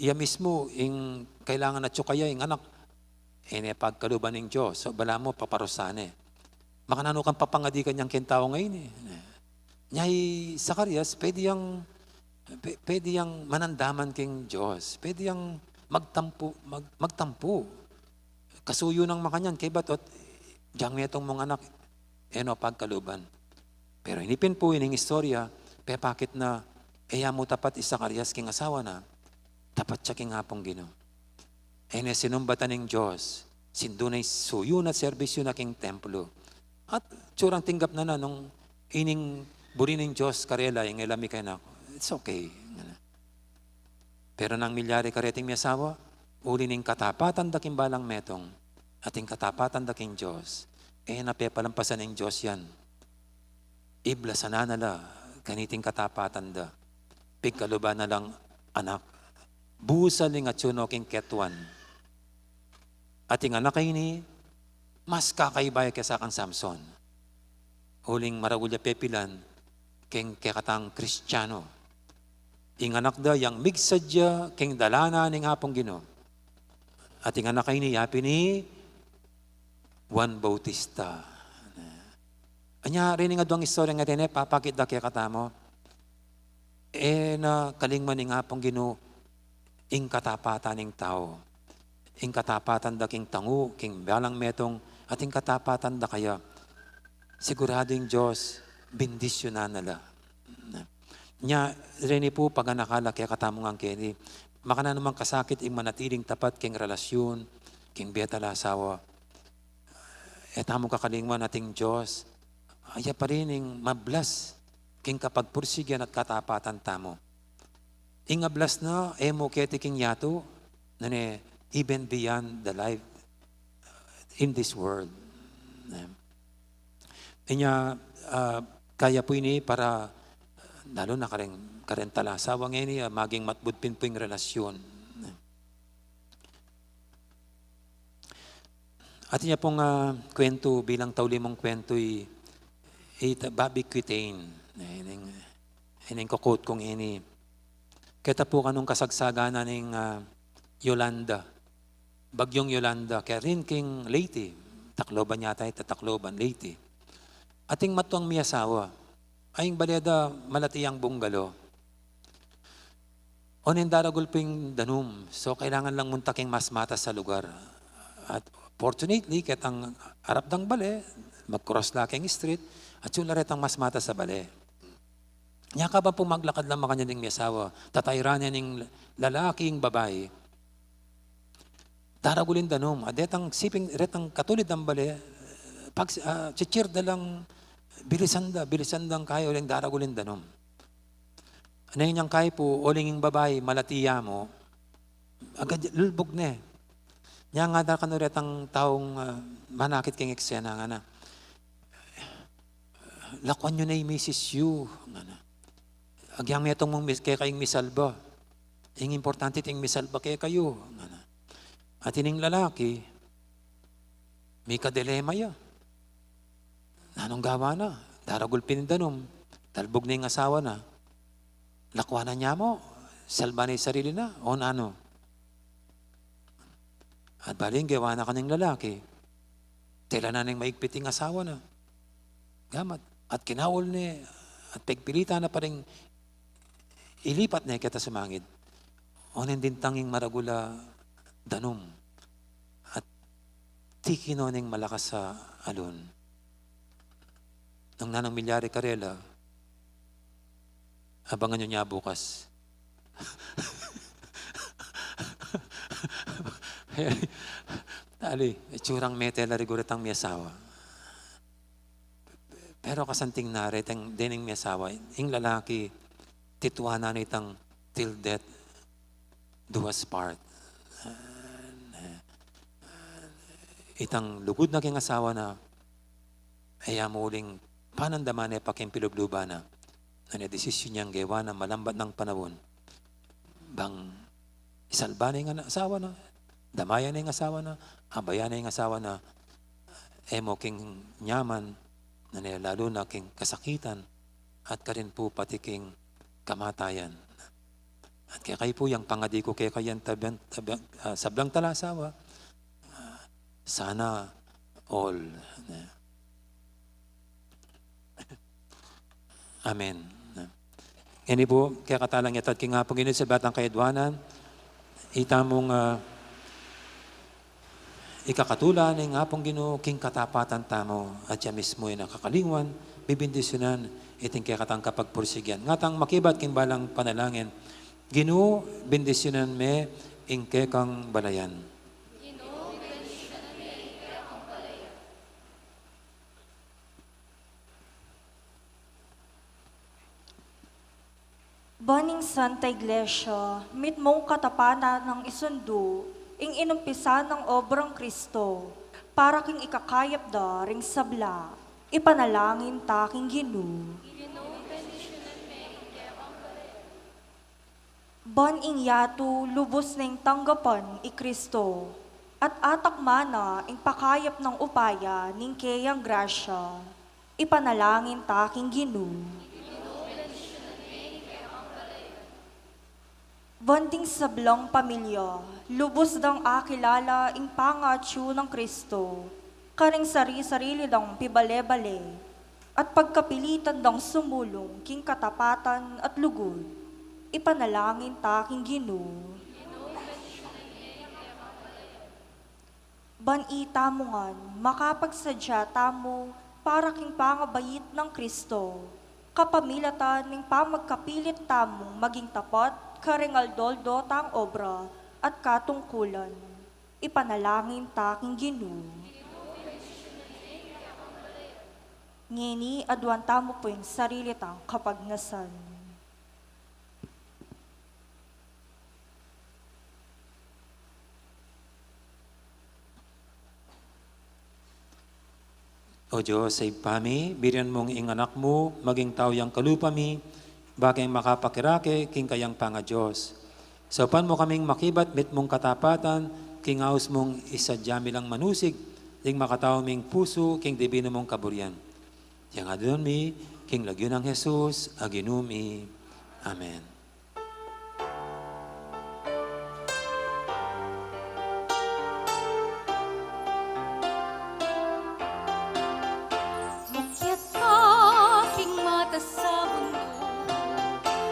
Iya mismu, ing kailangan atsu kaya, ing anak, e ne pagkaluban ning Dios. So, balamu, paparusan ne. Makananu kang papangadi kanyang keng tau ngeni, e. Nya i Zacarias, pwede yang, pwe-, pwede yang manandaman king Dios. Pwede yang magtampu, mag-, magtampu. Kasuyu nang makanyan, kaybat ot, dyang metung mung anak, e no pagkaluban. Pero ini pin pu, ining istorya, pepakit na, e ya mu tapat i Zacarias king asawa na, tapat ya king Apung Ginu. E ne sinumbat ning Dios, sindu na ing suyu na at serbisyu na king templo. At tsurang tinggap na na nung ining buri ning Dios karela, ing e la mikanak. It's okay. Pero nanu ing milyari kareting miasawa, uli ning katapatan da king balang metung, at ing katapatan da king Dios, e na pepalampasan ning Dios yan. Iblasan na la kaniting katapatan da. Pigkaluban na lang anak. Busal ing atyu no king ketuan. At ing anak a ini, mas kakaiba ya kesa kang Samson. Uling maragul ya pepilan king kekatang Kristiano. Ing anak da yang migsadya king dalanan ning Apung Ginu. At ing anak a ini, yapin i Juan Bautista. Anya, rening aduang istorya nga dene, papakit da kekatamu. E na kalingwan ning Apung Ginu ing katapatan ning tau. Ing katapatan da king tangu, king balang metung, at ing katapatan da kaya. Sigurado ing Dios, bendisyunan na la. Nya, reni pu, paganaka la kekatamu ngan keni, makananu mang kasakit ing manatiling tapat king relasyun, king bie at asawa. E tamu kakalingwan ating Dios, aya pa rin ing mablas king kapagpursigyan at katapatan tamu. Ing ablas na, e mu keti king yatu, nune, even beyond the life in this world. Inya, ah, kaya pu ini para, lalu na kareng, kareng talasawa ngeni, ah, maging matbud pin pu ing relasyun. Atin ya pung, ah, kwentu, bilang tauli mung kwentu i, i ta-, Bobby Quintain. Ining, ining ko-quote kung ini. Keta pu kanung kasagsagan na ning, ah, Yolanda. Bagyong Yolanda, karin king Leyte. Tacloban yata ita, Tacloban, Leyte. Ating matuang miasawa. Ay, ing bale da malati yang bungalow. Oneng daragul pin danum. So, kailangan lang munta king mas matas a lugar. At fortunately, ketang arap dang bale, mag-cross la king street, at yun la retang mas matas a bale. Nya kabang pu maglakad la makanyan ing miasawa, tatayran ne ning lalaki ing babai. Daragul ing danum. A detang siping, retang katulid dang bale, pag, ah, chichir da lang, bilisan da, bilisan dang kayu, uling daragul ing danum. Neng inyang kayu pu, uling ing babai, malati ya mu, agad lulbug ne. Nya ngana kanu retang taung, ah, manakit king eksena, ngana, "Lakuan yu ne ing misis yu," ngana. "Agyang metung mung mis-, kekayung misalba. Ing importante ating misalba kekayu," ngana. At ining lalaki, mikadilema ya. Nanung gawa na? Daragul pin ing danum. Talbug ne ing asawa na. Lakuanan ne mu, salban ne ing sarili na, o nanu? At bale ing gewa na kaning lalaki, tela na neng maigpit ing asawa na. Gamat, at kinaul ne, at pigpilitan na pa ring ilipat ne keta sumangid. Oneng dintang ing maragul a danum. At tiki no neng malakas a alun. Nung nanung milyari karela, abangan yu ne bukas. Tali, itsurang mete la riguro itang miasawa. Pero kasanting na retang dening miasawa, ing lalaki, tituanan na itang till death do us part. Itang lugud na king asawa na, e ya mu uling panandaman ne pa king pilubluban na. Nune desisyun yang gewa na malambat nang panaun. Bang isalba ne ing asawa na, damayan ne ing asawa na, abayan ne ing asawa na, e mu king nyaman, nune lalu na king kasakitan, at karin pu pati king kamatayan. At kekayu pu yang pangadi ku kekayu, tabang, tabang, ah, sablang talasawa, ah, sana all. Amen. Ngeni pu, kekatamu lang yatad king Apung Ginu, sa batang kayadwanan, ita mung, ah, ikakatula ning Apung Ginu king katapatan tamu, at ya mismu ing kakalingwan, bibindisyunan iting kekatang kapagpursigyan. Ngatang makibat king balang panalangin, Ginu, bindisyunan me ing kekang balayan. Ban ing Santa Iglesia, mitmung katapanan nang isundu ing inumpisa nang obrang Kristo, para king ikakayap da ring sabla. Ipanalangin ta king Ginu. Ban ing yatu lubus neng tanggapan i Kristo, at atakman na ing pakayap nang upaya ning keyang grasya. Ipanalangin ta king Ginu. Ban ding sablang pamilya, lubus dang akilala ing pangatyu nang Kristo, karing sari-sarili dang pibale-bale, at pagkapilitan dang sumulung king katapatan at lugud. Ipanalangin ta king Ginu. Ban itamu ngan makapagsadya tamu para king pangabait nang Kristo, kapamilatan ning pamagkapilit tamung maging tapat karing aldo-aldo tang obra at katungkulan. Ipanalangin ta king Ginu. Ngeni, aduan tamu pu ing sarili tang kapagnasan. O Dios, Ibpa mi, binian mung ing Anak mu maging tau yang kalupa mi, bakeng makapakirake king kayang pangaDios. Saupan mu kaming makibat mitmung katapatan, king aus mung isadya mi lang manusig, ding makatau ming pusu king dibinu mung kaburian. Yang aduan mi, king lagyu nang Jesus a Ginu mi. Amen. Makiat ka king matas a bunduk,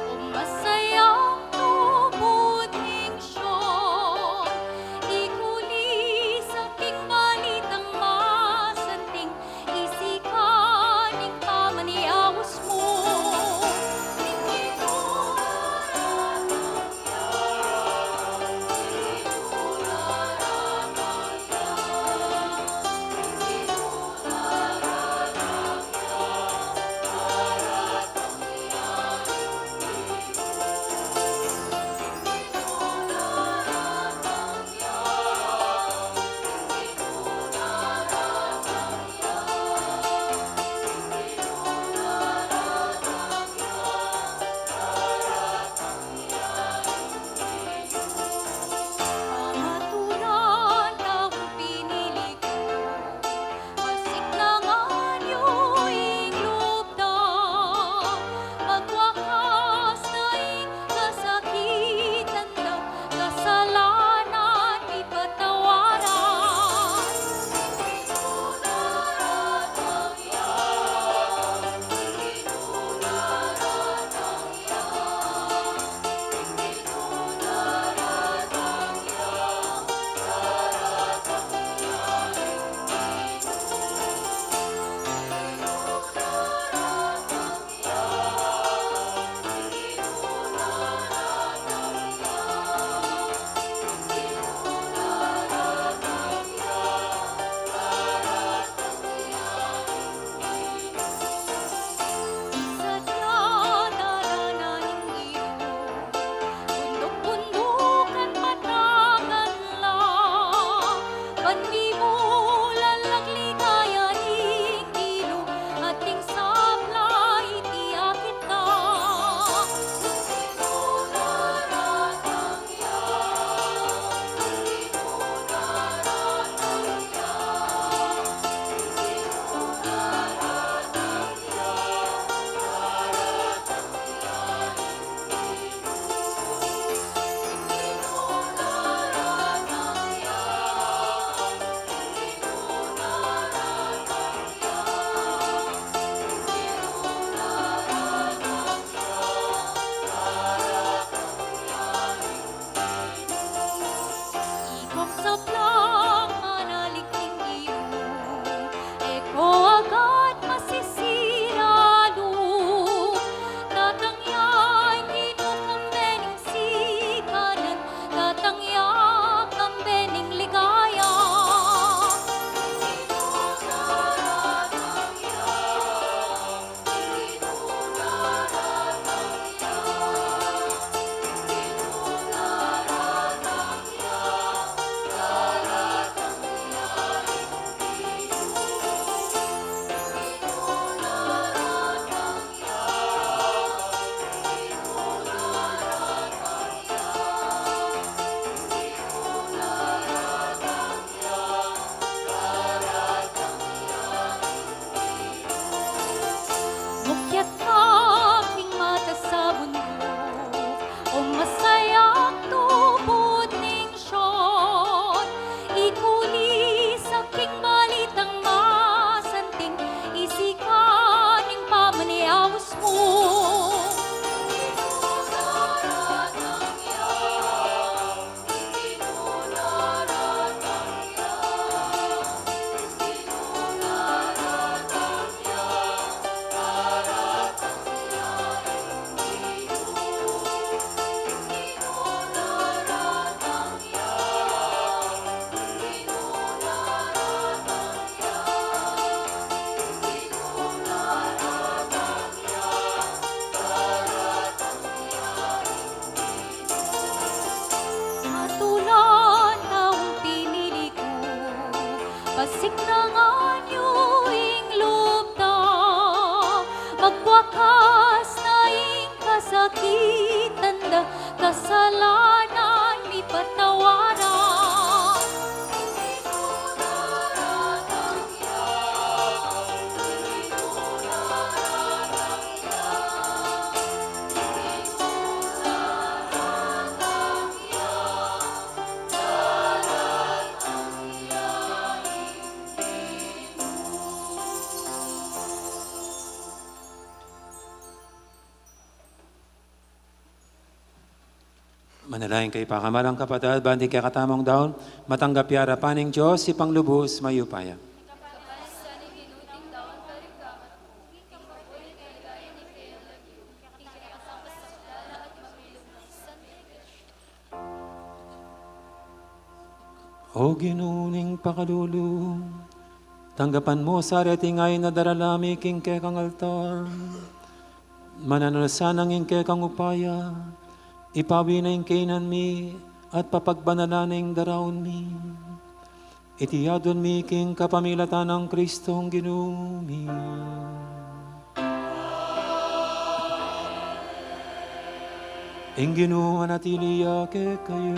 o masayang tubud ning Sion, ikulis ka king balitang masanting, isikan ing pamaniaus mu, ning Ginu Bakas na ing kasakitan da, kasalanan mi patawaran. Manalangin kayu, pakamalan kung kapatad, ban ding kekatamung daun, matanggap ya arapan ning Dios, Ibpang lubus mayupaya. O Ginu ning pakalulu, tanggapan mu sa reting ain a darala mi king kekang altar. Mananu na sanang ing kekang upaya, ipawi na ing kainan mi, at papagbanalan na ing daraun mi. Iti adwan mi king kapamilatan nang Kristong Ginu mi. Ing Ginu manatili ya kekayu.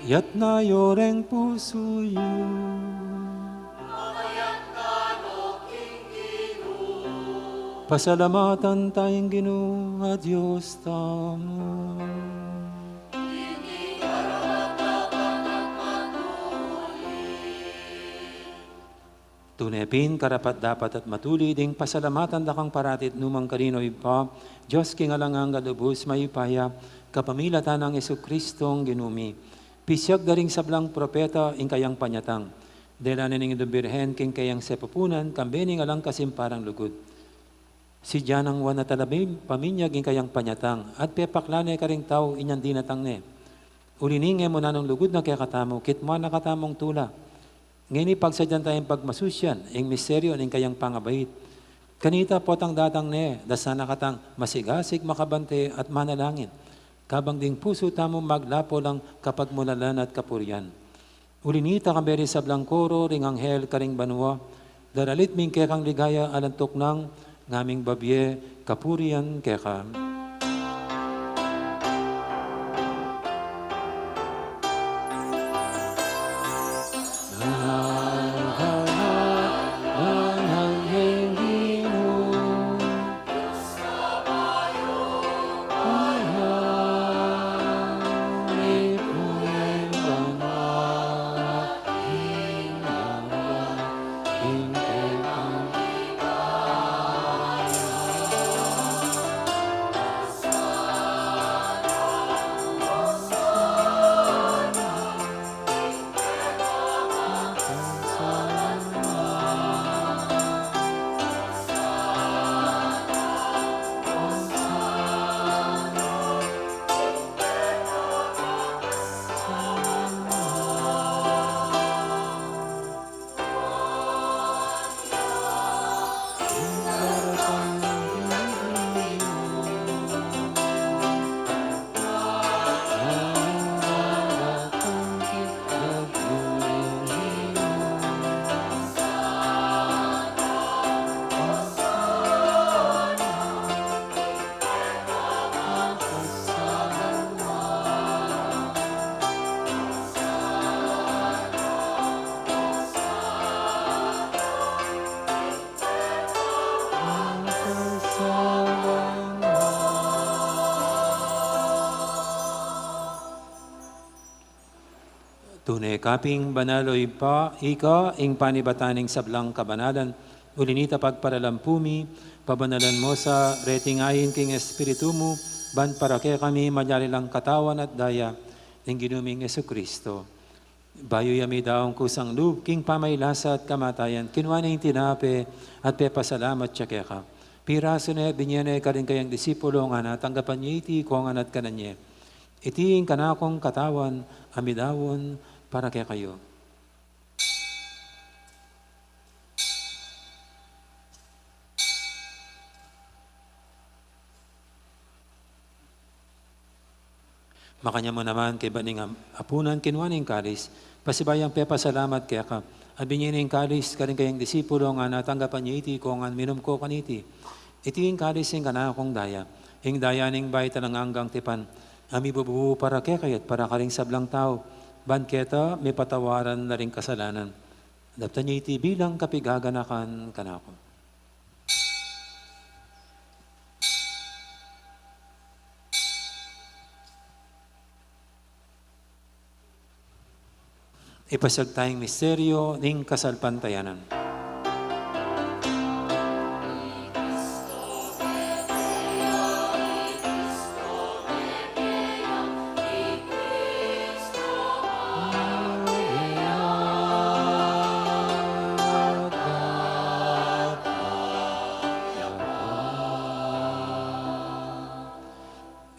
Iyatas yu reng pusu yu. Pasalamatan taya ing Ginu a Dios tamu. Tune pin karapat-dapat at matuli ding pasalamatan da kang parati at nu man karin, o Ibpa, Dios king alang angga, lubus mayupaya, kapamilatan nang Jesucristong Ginu mi. Pisiag da ring sablang propeta ing kayang panyatang. Dela ne ning Indung Birhen king kayang sepupunan, kambe ning alang kasimparang lugud. Sidya nang Juan a Talabim, paminyag ing kayang panyatang, at pepakla ne karing tau inyang dinatang ne. Uli nini, e mu nanung lugud na kekatamu, kitmuan na katamung tula. Ngeni pagsadyan taya ing pagmasusyan ing misteryu ning kayang pangabait. Kanita potang datang ne, dasan na katang masigasig, makabante, at manalangin. Kabang ding pusu tamu maglapo lang kapagmulalan at kapurian. Uli nita, kambe ring sablang koro ring anghel karing banua, daralit mi ing kekang ligaya alang tuknang, ngaming babie kapurian keka. Tune ka pin banal, o Ibpa, ika ing panibatan ning sablang kabanalan. Uli nita, pagparalampu mi, pabanalan mu sa reting ain king Espiritu mu, ban para kekami malyari lang katawan at daya ning Ginu ming Jesucristo. Bayu ya midaun kusang lub king pamailasa at kamatayan, kinua ne ing tinape at pepasalamat ya keka. Pirasu ne, binye ne karing kayang disipulo, ngana, tanggapan ye iti kongan at kanan ye. Iti ing kanakung katawan a midaun para kekayu. Makanyan mu naman, kaybat ning am-, apunan, kinua ne ing kalis, pasibayu yang pepasalamat keka, At binie ne ing kalis karing kayang disipulo, ngana, tanggapan ye iti ikayu ngan, minum kayu kaniti. Iti ing kalis ning kanakung daya, ing daya ning bayu at alang anggang tipan, a mibubu para kekayu at para karing sablang tau, ban keta mipatawaran la ring kasalanan. Daptan ye iti bilang kapigaganakan kanaku. Ipasiag taya ing misteryu ning kasalpantayanan.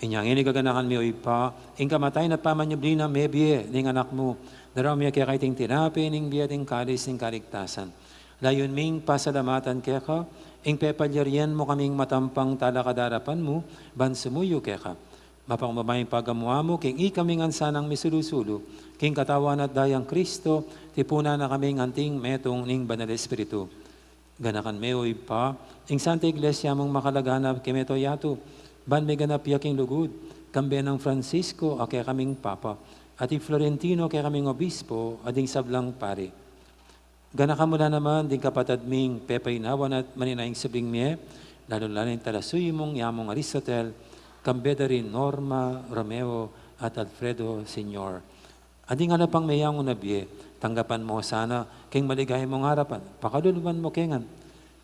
Inya ngeni gaganakan mi, o Ibpa, ing kamatayan at pamanyubli nang mebie ning Anak mu, daraun mi keka iting tinape ning bie at ing kalis ning kaligtasan. Layun ming pasalamatan keka ing pepalyarian mu kaming matampang talakad king arapan mu, ban sumuyu keka. Mapakumbaba ing pagamu-amu king ikami ngan sanang misulu-sulu king katawan at dayang Kristo, tipunan na kaming anting metung ning Banal Espiritu. Ganakan me, o Ibpa, ing Santa Iglesia mung makalaganap king mabilug a yatu, ban miganap ya king lugud, kambe nang Francisco a kekaming Papa, at i Florentino a kekaming Obispo, at ding sablang pari. Ganakan mu la naman ding kapatad ming pepaynawan at maninayang subling mie, lalu-lalu na ing talasuyu mung yamung Aristotel, kambe da ring Norma, Romeo, at Alfredo Senior. At ding ala pang meyangu na bie, tanggapan mu sana king maligaya mung arapan, pakaluluan mu ke ngan.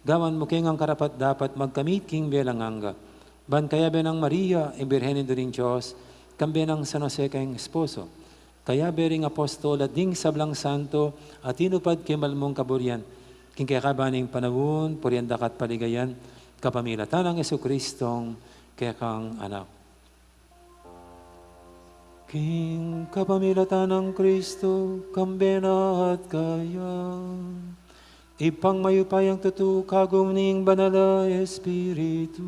Gawan mu ke ngan karapat-dapat magkamit king bie alang angga. Ban kayabe nang Maria, ing Birhen Indu ning Dios, kambe nang San Jose kayang esposo, kayabe ring apostol at ding sablang santo a tinupad king mal mung kaburian, king kekaban ning panaun, purian da ka at paligayan, kapamilatan nang Jesucristong kekang Anak. King kapamilatan nang Kristo, kambe na at kaya, Ibpang mayupayang tutu, kagum ning Banal a Espiritu,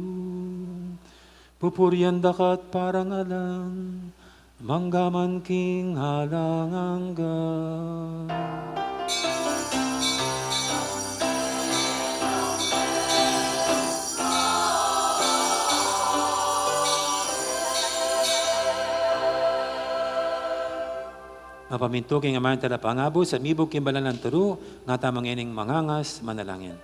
pupurian da ka at parangalan, mangga man king alang angga. Mapamintu king aman tamu a Talapangabus, at mibug king banal nang turu, ngatamu ngening mangangas manalangin.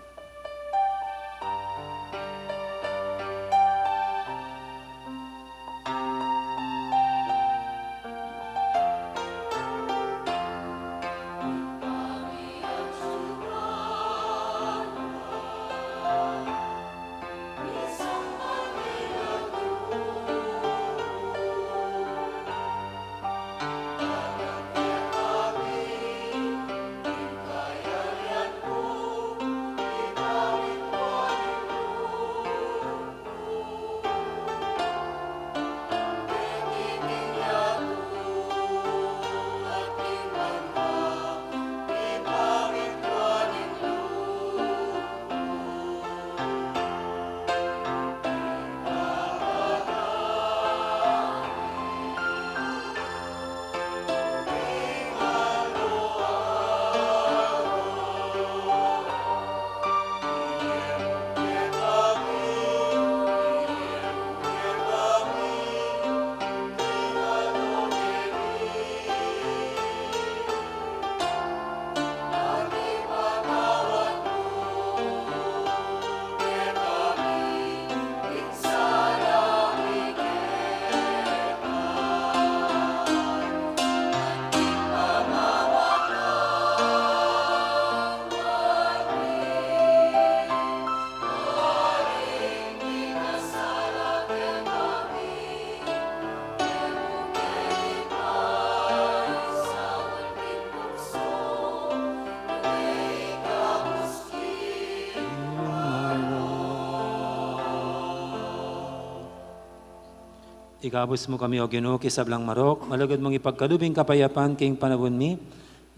Ikabus mu kami, O Ginu, king sablang marok, malugud mung ipagkalub ing kapayapan king panaun mi,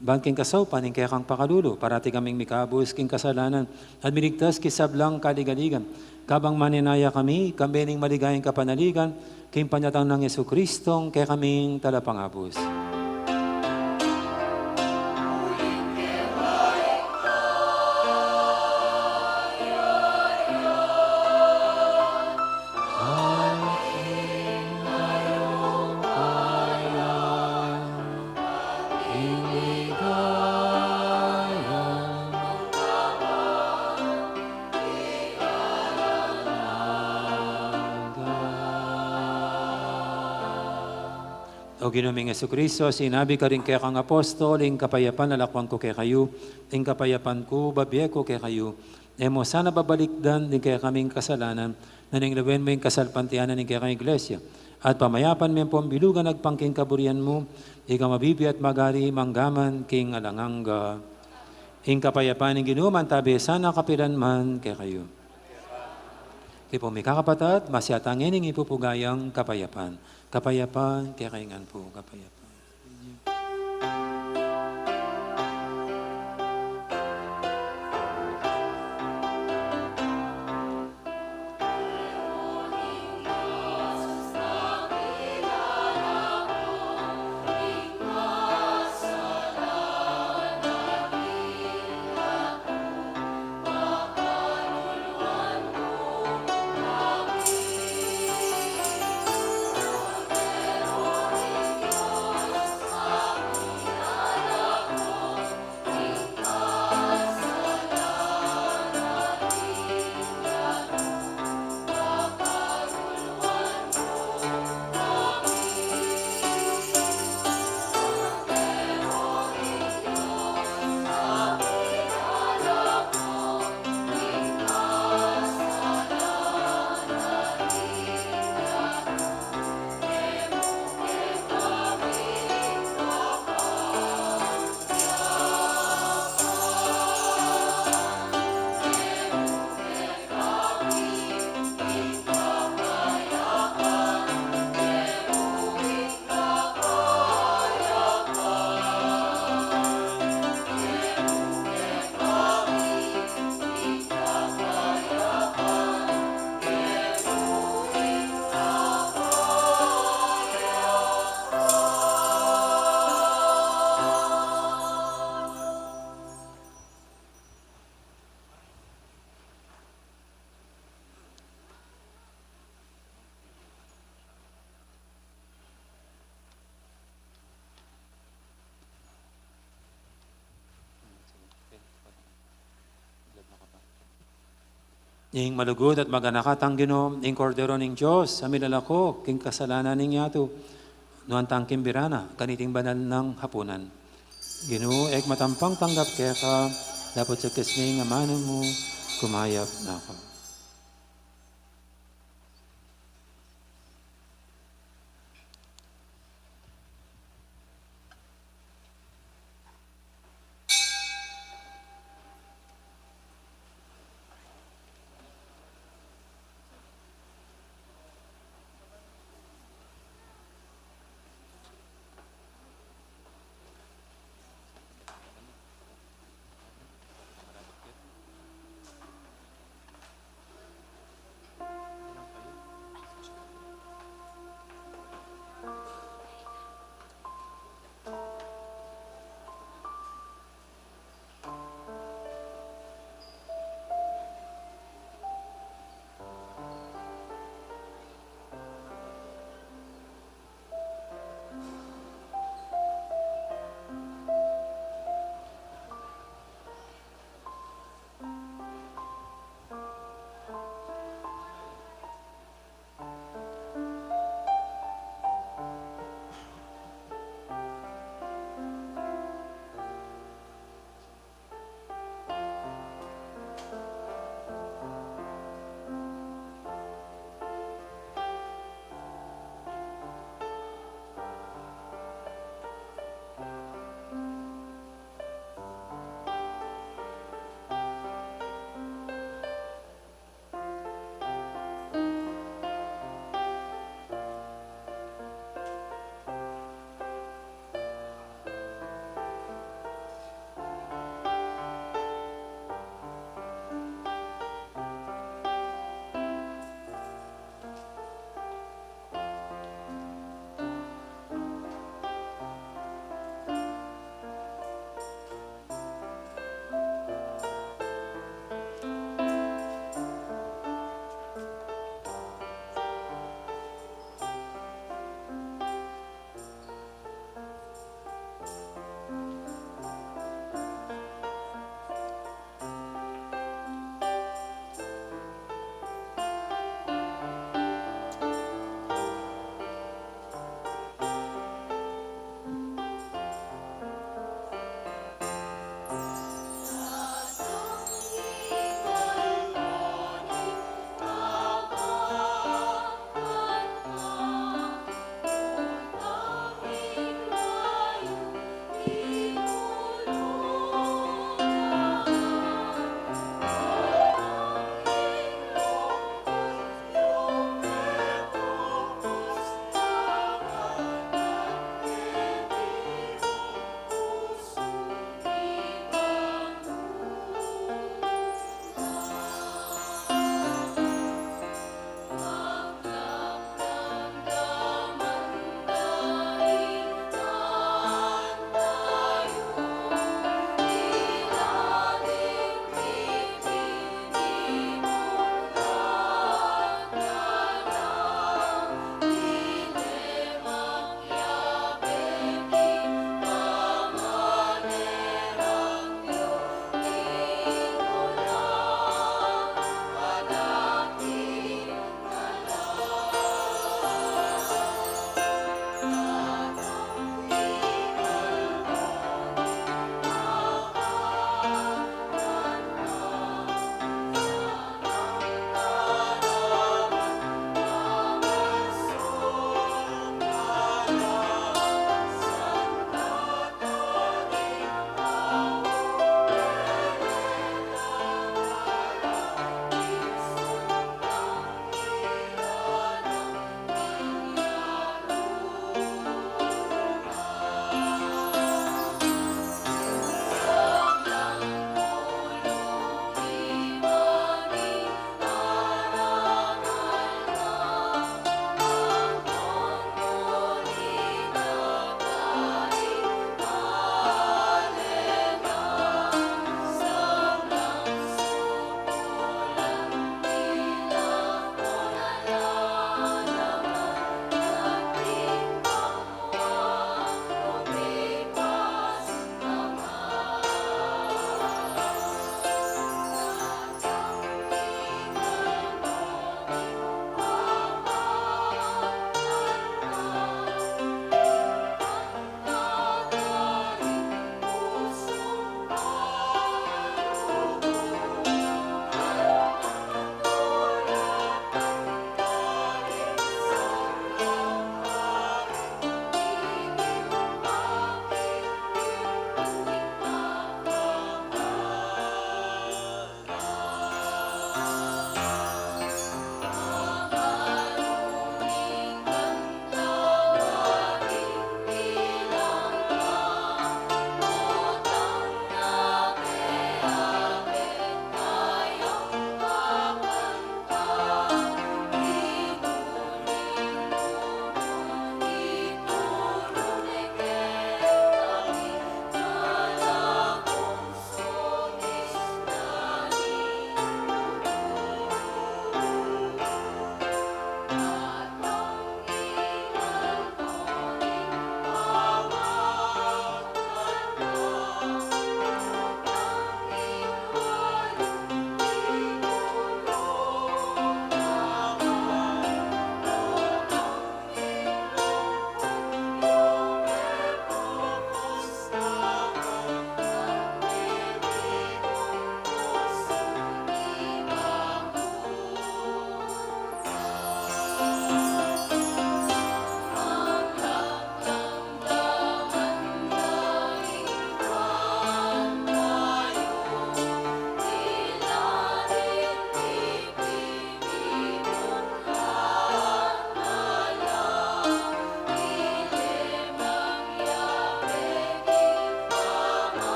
ban king kasaupan ning kekang pakalulu, parati kaming mikabus king kasalanan, at miligtas king sablang kaligaligan, kabang maninaya kami, kambe ning maligayang kapanaligan, king panyatang nang Jesucristong kekaming Talapangabus. Ginu ming Jesucristo, sinabi karing kekang apostol, ing kapayapan lalakwan ku kekayu, ing kapayapan ku babie ku kekayu. E mu sana babalikdan ding kekaming kasalanan, nune lawen mu ing kasalpantayanan ning kekang Iglesia. At pamayapan me pung bilugan agpang king kaburian mu, ika a mabibie at magari mangga man king alang angga. Ing kapayapan ning Ginu mantabi sana kapilan man kekayu. Kekayu pung mikakapatad, masyata ngening ipupuga yang kapayapan. Kapayapan kekayu ngan pu, kapayapan. Ing malugud at maganaka tang Ginu, ing Kordero ning Dios, a milalako king kasalanan ning yatu. Nuan tang kimbira na kaniting banal nang hapunan. Ginu, e ku matampang tanggap keka, dapot sa king amanu mu, kumayap na ku.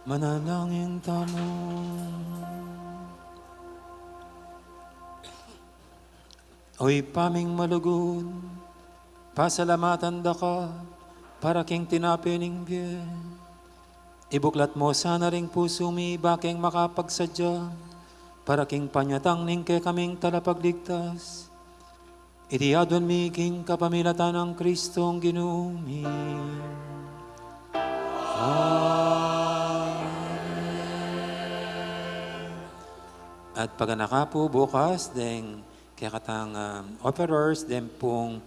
Manalangin tamu. O Ibpa ming malugud, pasalamatan da ka para king tinape ning bie. Ibuklat mu sana ring pusu mi ba king makapagsadya para king panyatang ning kekaming Talapagligtas. Iti adwan mi king kapamilatan nang Kristong Ginu mi. Amen. At paganaka pu bukas deng kekatang, um, offerers deng pung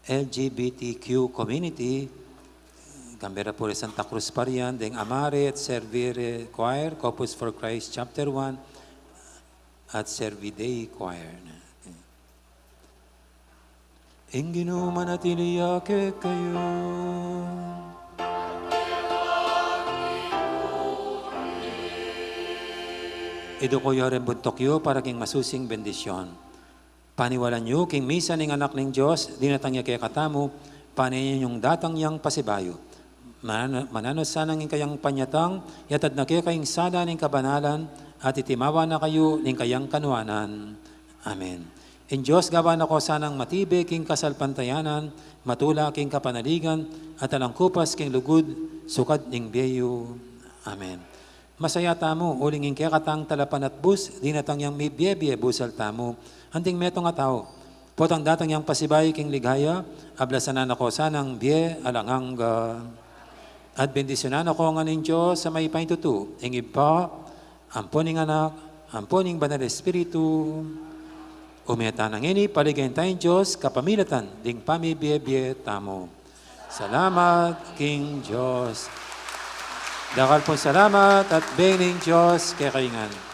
L G B T Q community, kambe ra pu ri Santa Cruz Parian, deng Amare et Servire Choir, Corpus for Christ Chapter one, at Servi Dei Choir. Ing Ginu manatili ya kekayu. Iduku yu ring buntuk yu para king masusing bendisyon. Paniwalan yu king misa ning Anak ning Dios, dinatang ya kekatamu, paniwalan yung datang yang pasibayu. Mananu-, mananu sanang ing kayang panyatang, yatad na keka ing sala ning kabanalan, at itimawa na kayu ning kayang kanuanan. Amen. Ing Dios gawan na ko sanang matibe king kasalpantayanan, matula king kapanaligan, at alang kupas king lugud, sukad ning bie yu. Amen. Masaya tamu, uling ing kekatang talapanatbus, dinatang yang mibie-bie busal tamu, anting metung a tau. Potang datang yang pasibayu king ligaya, ablasan na ko sanang bie alang angga. At bendisyunan na ko ngan ning Dios a mayupaya tutu, ing Ibpa, ampo ning Anak, ampo ning Banal Espiritu. Ume tana ngeni, paligayan taya ing Dios kapamilatan ding pamibie-bie tamu. Salamat king Dios. Dakal pung salamat at beng ning Dios kekayu ngan.